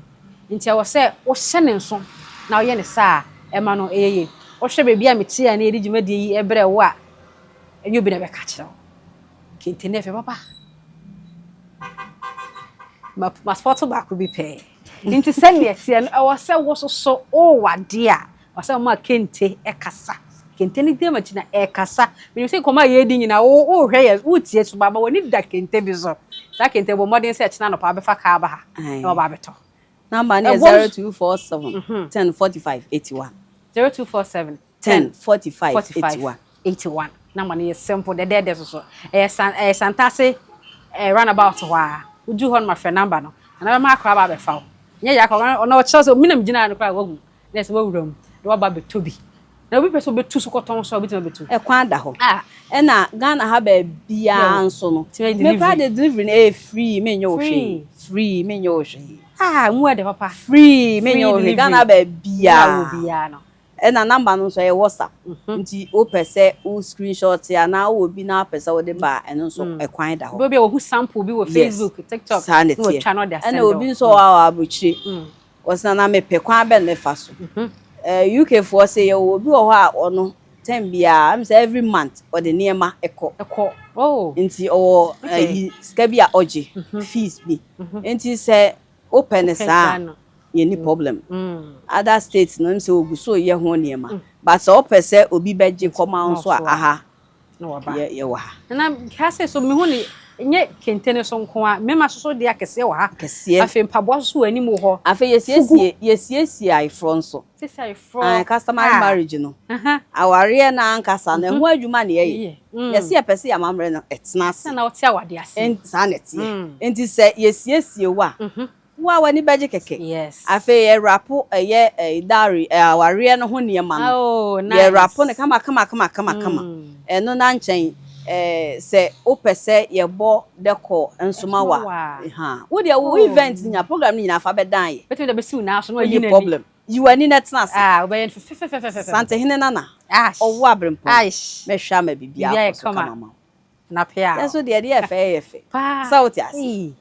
Nti ɛwɔ sɛ wohyɛ ne nso na woyɛ ne saa a ɛma no ɛyɛ yie. Wohwɛ baabi a mete a ne yɛde dwumadie yi ɛbrɛ wo a, ɛnyɛ obi na ɛbɛka kyerɛ wo. Kente no yɛ fɛ papa. Ma maspɔto baako bi pɛɛ. Nti sɛnea ɛteɛ no, ɛwɔ sɛ wo soso wowɔ adeɛ a, ɛwɔ sɛ woma kente ɛkasa. Kente no di m'akyi na ɛkasa. Menim sɛ nkɔmmɔ a yɛredi nyinaa, wo wohwɛ yɛ wotie so ba ma w'ani da kente bi so. Saa kente bɔ mmɔden sɛ ɛkyena anɔpa wobɛfa kaa ba ha na waba abɛtɔ. Number no yɛ 0247 10 45 81. 0247 10 45 81. 81. Number no yɛ simple dɛdɛɛdɛ soso. Ɛyɛ san ɛyɛ Santase ɛɛ roundabout hɔ a. Wodu hɔ no ma frɛ number no. Na bɛma akora aba abɛfa wo. Nyɛ yɛ akora ɔno ɔkyerɛ sɛ mi na gyina no koraa wahu. Na ɛsɛ wawura mu na waba abɛtɔ bi. Na obi pɛ sɛ obetu so kɔtɔn so a obetumi abetu. Ɛkwan da hɔ. Ɛna Ghana ha baabiara nso no. Me koraa de delivery no ɛyɛ free menyɛ wo hwee. Free menyɛ wo hwee. Ah, mu ɛde papa. Free menyɛ wo hwee. Ghana baabiara. no. Ɛna number no nso ɛyɛ WhatsApp. Nti wopɛ sɛ wo screenshot anaa wowɔ bi na wopɛ sɛ wode ba a ɛno nso ɛkwan da hɔ. Obi a ohu sample bi wɔ Facebook, TikTok, saa na ɛteɛ. na ɔtwa na ɔde asɛn Ɛna obi nso wɔ hɔ a aburokyire. Wɔsena na mepɛ kwan bɛn mefa so. UK foɔ sɛ yɛwɔ obi wɔ hɔ a ɔno time biara ɛm sɛ every month ɔde nneɛma ɛkɔ. Ɛkɔ. Oh. Nti ɔwɔ ɛyi sika bi a ɔgye fees bi. Nti sɛ wopɛ ne saa yɛnni problem. Other states no sɛ ogu so yɛ ho nneɛma. But sɛ wopɛ sɛ obi bɛgye kɔma wo nso a aha Na waba. yɛ yɛwɔ ha. Na ha sɛ so mehu ne nyɛ kente ne so nko a mmarima soso deɛ akɛseɛ wɔ ha. Kɛseɛ. Afei mpaboa soso wɔ anim hɔ. Afei yɛsiesie yɛsiesie ayeforɔ nso. Siesie ayeforɔ. Ah, customary marriage no. Awareɛ no ankasa no ɛho adwuma na yɛyɛ. Yɛsi yɛpɛ sɛ yɛamammerɛ no ɛtena ase. Sɛ na ɔte awadeɛ ase. Saa na ɛteɛ. Nti sɛ yɛsiesie wo a, wo a w'ani bɛgye kɛkɛ. Yes. Afei yɛwrapo ɛyɛ ɛyɛ dowry awareɛ no ho nneɛma no. Oh, nice. Yɛwrapo no kama kama kama kama kama. Ɛno na nkyɛn ɛɛ sɛ wopɛ sɛ yɛbɔ decor nso ma wa. Ha. Wo deɛ wo event nya program no nyinaa fa bɛdan yɛ. Bɛtumi de bɛsi wo nan so na wayi Wonni n'ani. problem. Yi w'ani na tena ase. Ah, wobɛyɛ no fɛfɛfɛfɛfɛ. Santehene nana. Ash. Ɔwɔ aberempɔn. Aish. Mɛhwɛ ama biribiara Biribiara akɔ yɛ so kama. kama ma wo. Na pɛ a. Yɛn nso deɛ deɛ yɛ fɛ yɛ fɛ. Paa. Sɛ wote ase. Ee.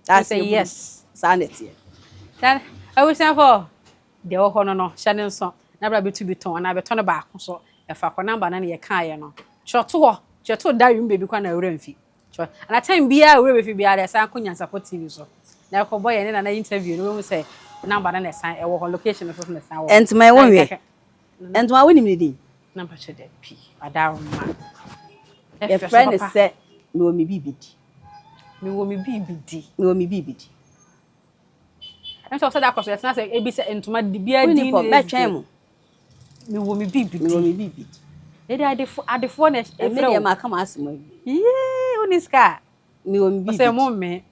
That's Say yes. Saa na ɛteɛ. Saa abusuafo deɛ ɛwɔ hɔ no no hyɛ ne nso na bra bɛtu bi tɔn anaa bɛtɔ no baako so ɛfa kɔ number no ne yɛkaeɛ no twerɛ to hɔ twerɛ to diary mu baabi kwan na awura mfi twerɛ ana time biara awura bɛfi biara deɛ ɛsan kɔ Nyansapɔ TV so na ɛkɔbɔ yɛn ne nana interview no wobɛhu sɛ number no na ɛsan ɛwɔ hɔ location no so so na ɛsan wɔ hɔ. Ɛntoma ɛwɔ nhwɛ. Ntoma wonim ne din? Na mpakyɛ dɛ pii. Adaroma. Yɛfrɛ no sɛ mewɔ me biribi di. Mewɔ me biribi di. Mewɔ me biribi di. Ɛm sɛ ɔsɛ da akɔ so yɛtena sɛ ebi sɛ ntoma di biara Wonni din pɔ na mɛtwɛn mo. Mewɔ me biribi di. Mewɔ me biribi di. Ɛde adefo adefoɔ na Ɛmi ɛfrɛ deɛ wo. maka m'asɛm awie. Yee, wonni sika a. Mewɔ me biribi Ɔsɛ di. mo mme.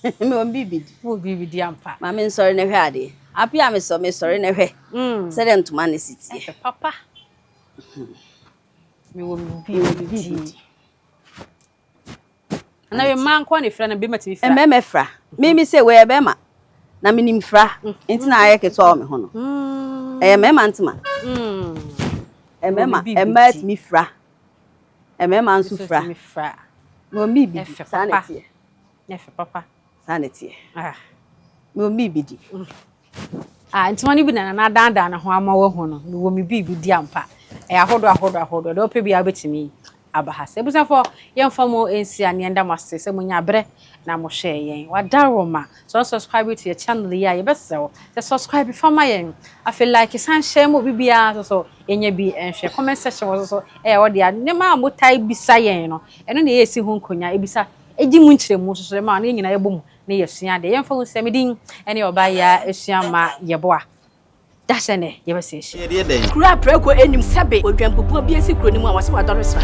Mewɔ me biribi di. Wɔ biribi di ampa. Ma me nsɔre na hwɛ adeɛ. Ape a mesɔ mesɔre na hwɛ. Sɛdeɛ ntoma no si teɛ. Ɛfɛ papa. Mewɔ me Mewɔ me biribi biribi di. di. Na yɛ mmaa nko na efira na bɛrima tumi fira. Mmarima fra. Mimi sɛ wɔyɛ bɛrima na menim fra nti na ayɛ ketewa wɔ me ho no. Ɛyɛ mmarima ntoma. Mmarima Mewɔ me biribi mmaa di. tumi fra. Mmarima nso Nso fra. tumi fra. Mewɔ me biribi di. Ɛfɛ Saa na papa. ɛteɛ. Ɛfɛ papa. Saa na ɛteɛ. Ah. Mewɔ me biribi di. Ah, ntoma no bi na nana dandan ne ho ama wahu no. Mewɔ me biribi di ampa. Ɛyɛ ahodoɔ ahodoɔ ahodoɔ. Deɛ wopɛ biara wobɛtumi aba ha. Sɛ abusuafoɔ yɛmfa mo nsi a ne yɛnda mo ase sɛ monya aberɛ na mohwɛɛ yɛn. Wadaroma. Sɛ subscribe to yɛ channel yi a yɛbɛsrɛ wo sɛ subscribe fa ma yɛn. Afei like san hyɛ ma obi biara nso so yɛnya bi nhwɛ. Comment section wɔ so so ɛyɛ hɔ deɛ nneɛma a motae bisa yɛn no ɛno na yɛsi ho nkonnwa ebisa egyi mu nkyerɛmu nso so ma ne nyinaa yɛbɔ mu ne yɛsua adeɛ. Yɛmfa ho sɛ me din ɛne ɔbaa yi a esua ma yɛboa. Dahyɛ ne yɛbɛsɛ ahyia. Yɛdeɛ dɛn? Kuro a prɛko anim sɛbe odwampupuo bi asi kuro no mu a wɔsɛ wadɔre sra.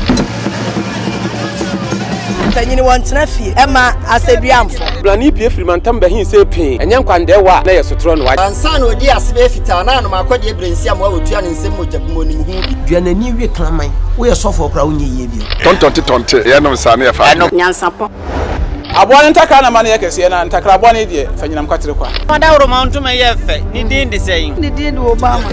Mpanyini wɔntena fie ɛma asɛduamfo. Blani pie firi mantam bɛhin sɛ pii ɛnyɛ nkwandɛɛwa a na yɛ sotorɔ no wa. Ansa na ɔdi ase bɛyɛ fitaa na anom akɔdeɛ berɛ nsi amoa wɔtua ne nsɛm mogya bu mu onim ho bi. Duanani wie kraman woyɛ sɔfoɔ koraa wonyɛ yie bio. Tɔntɔnte tɔnte yɛnom saa ne yɛfa. Ɛno. Nyansapɔ. Aboa no ntakra na ma no yɛ kɛseɛ na ntakra bɔne deɛ fa nyinam kwatere kwa. Ɔdawuroma ntoma yɛ fɛ ne din de sɛn. Ne din de Obama.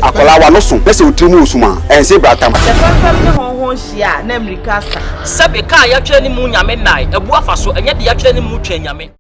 Akwadaa wa no so na sɛ otiri mu osum a ɛnse bratam. Sɛ fɛmfɛm ne hɔnhɔn hyia a na mmirika asa. Sɛbe kaa yɛatwerɛ ne mu nyame nnae abu afa so ɛnyɛ de yɛatwerɛ ne mu twɛn nyame.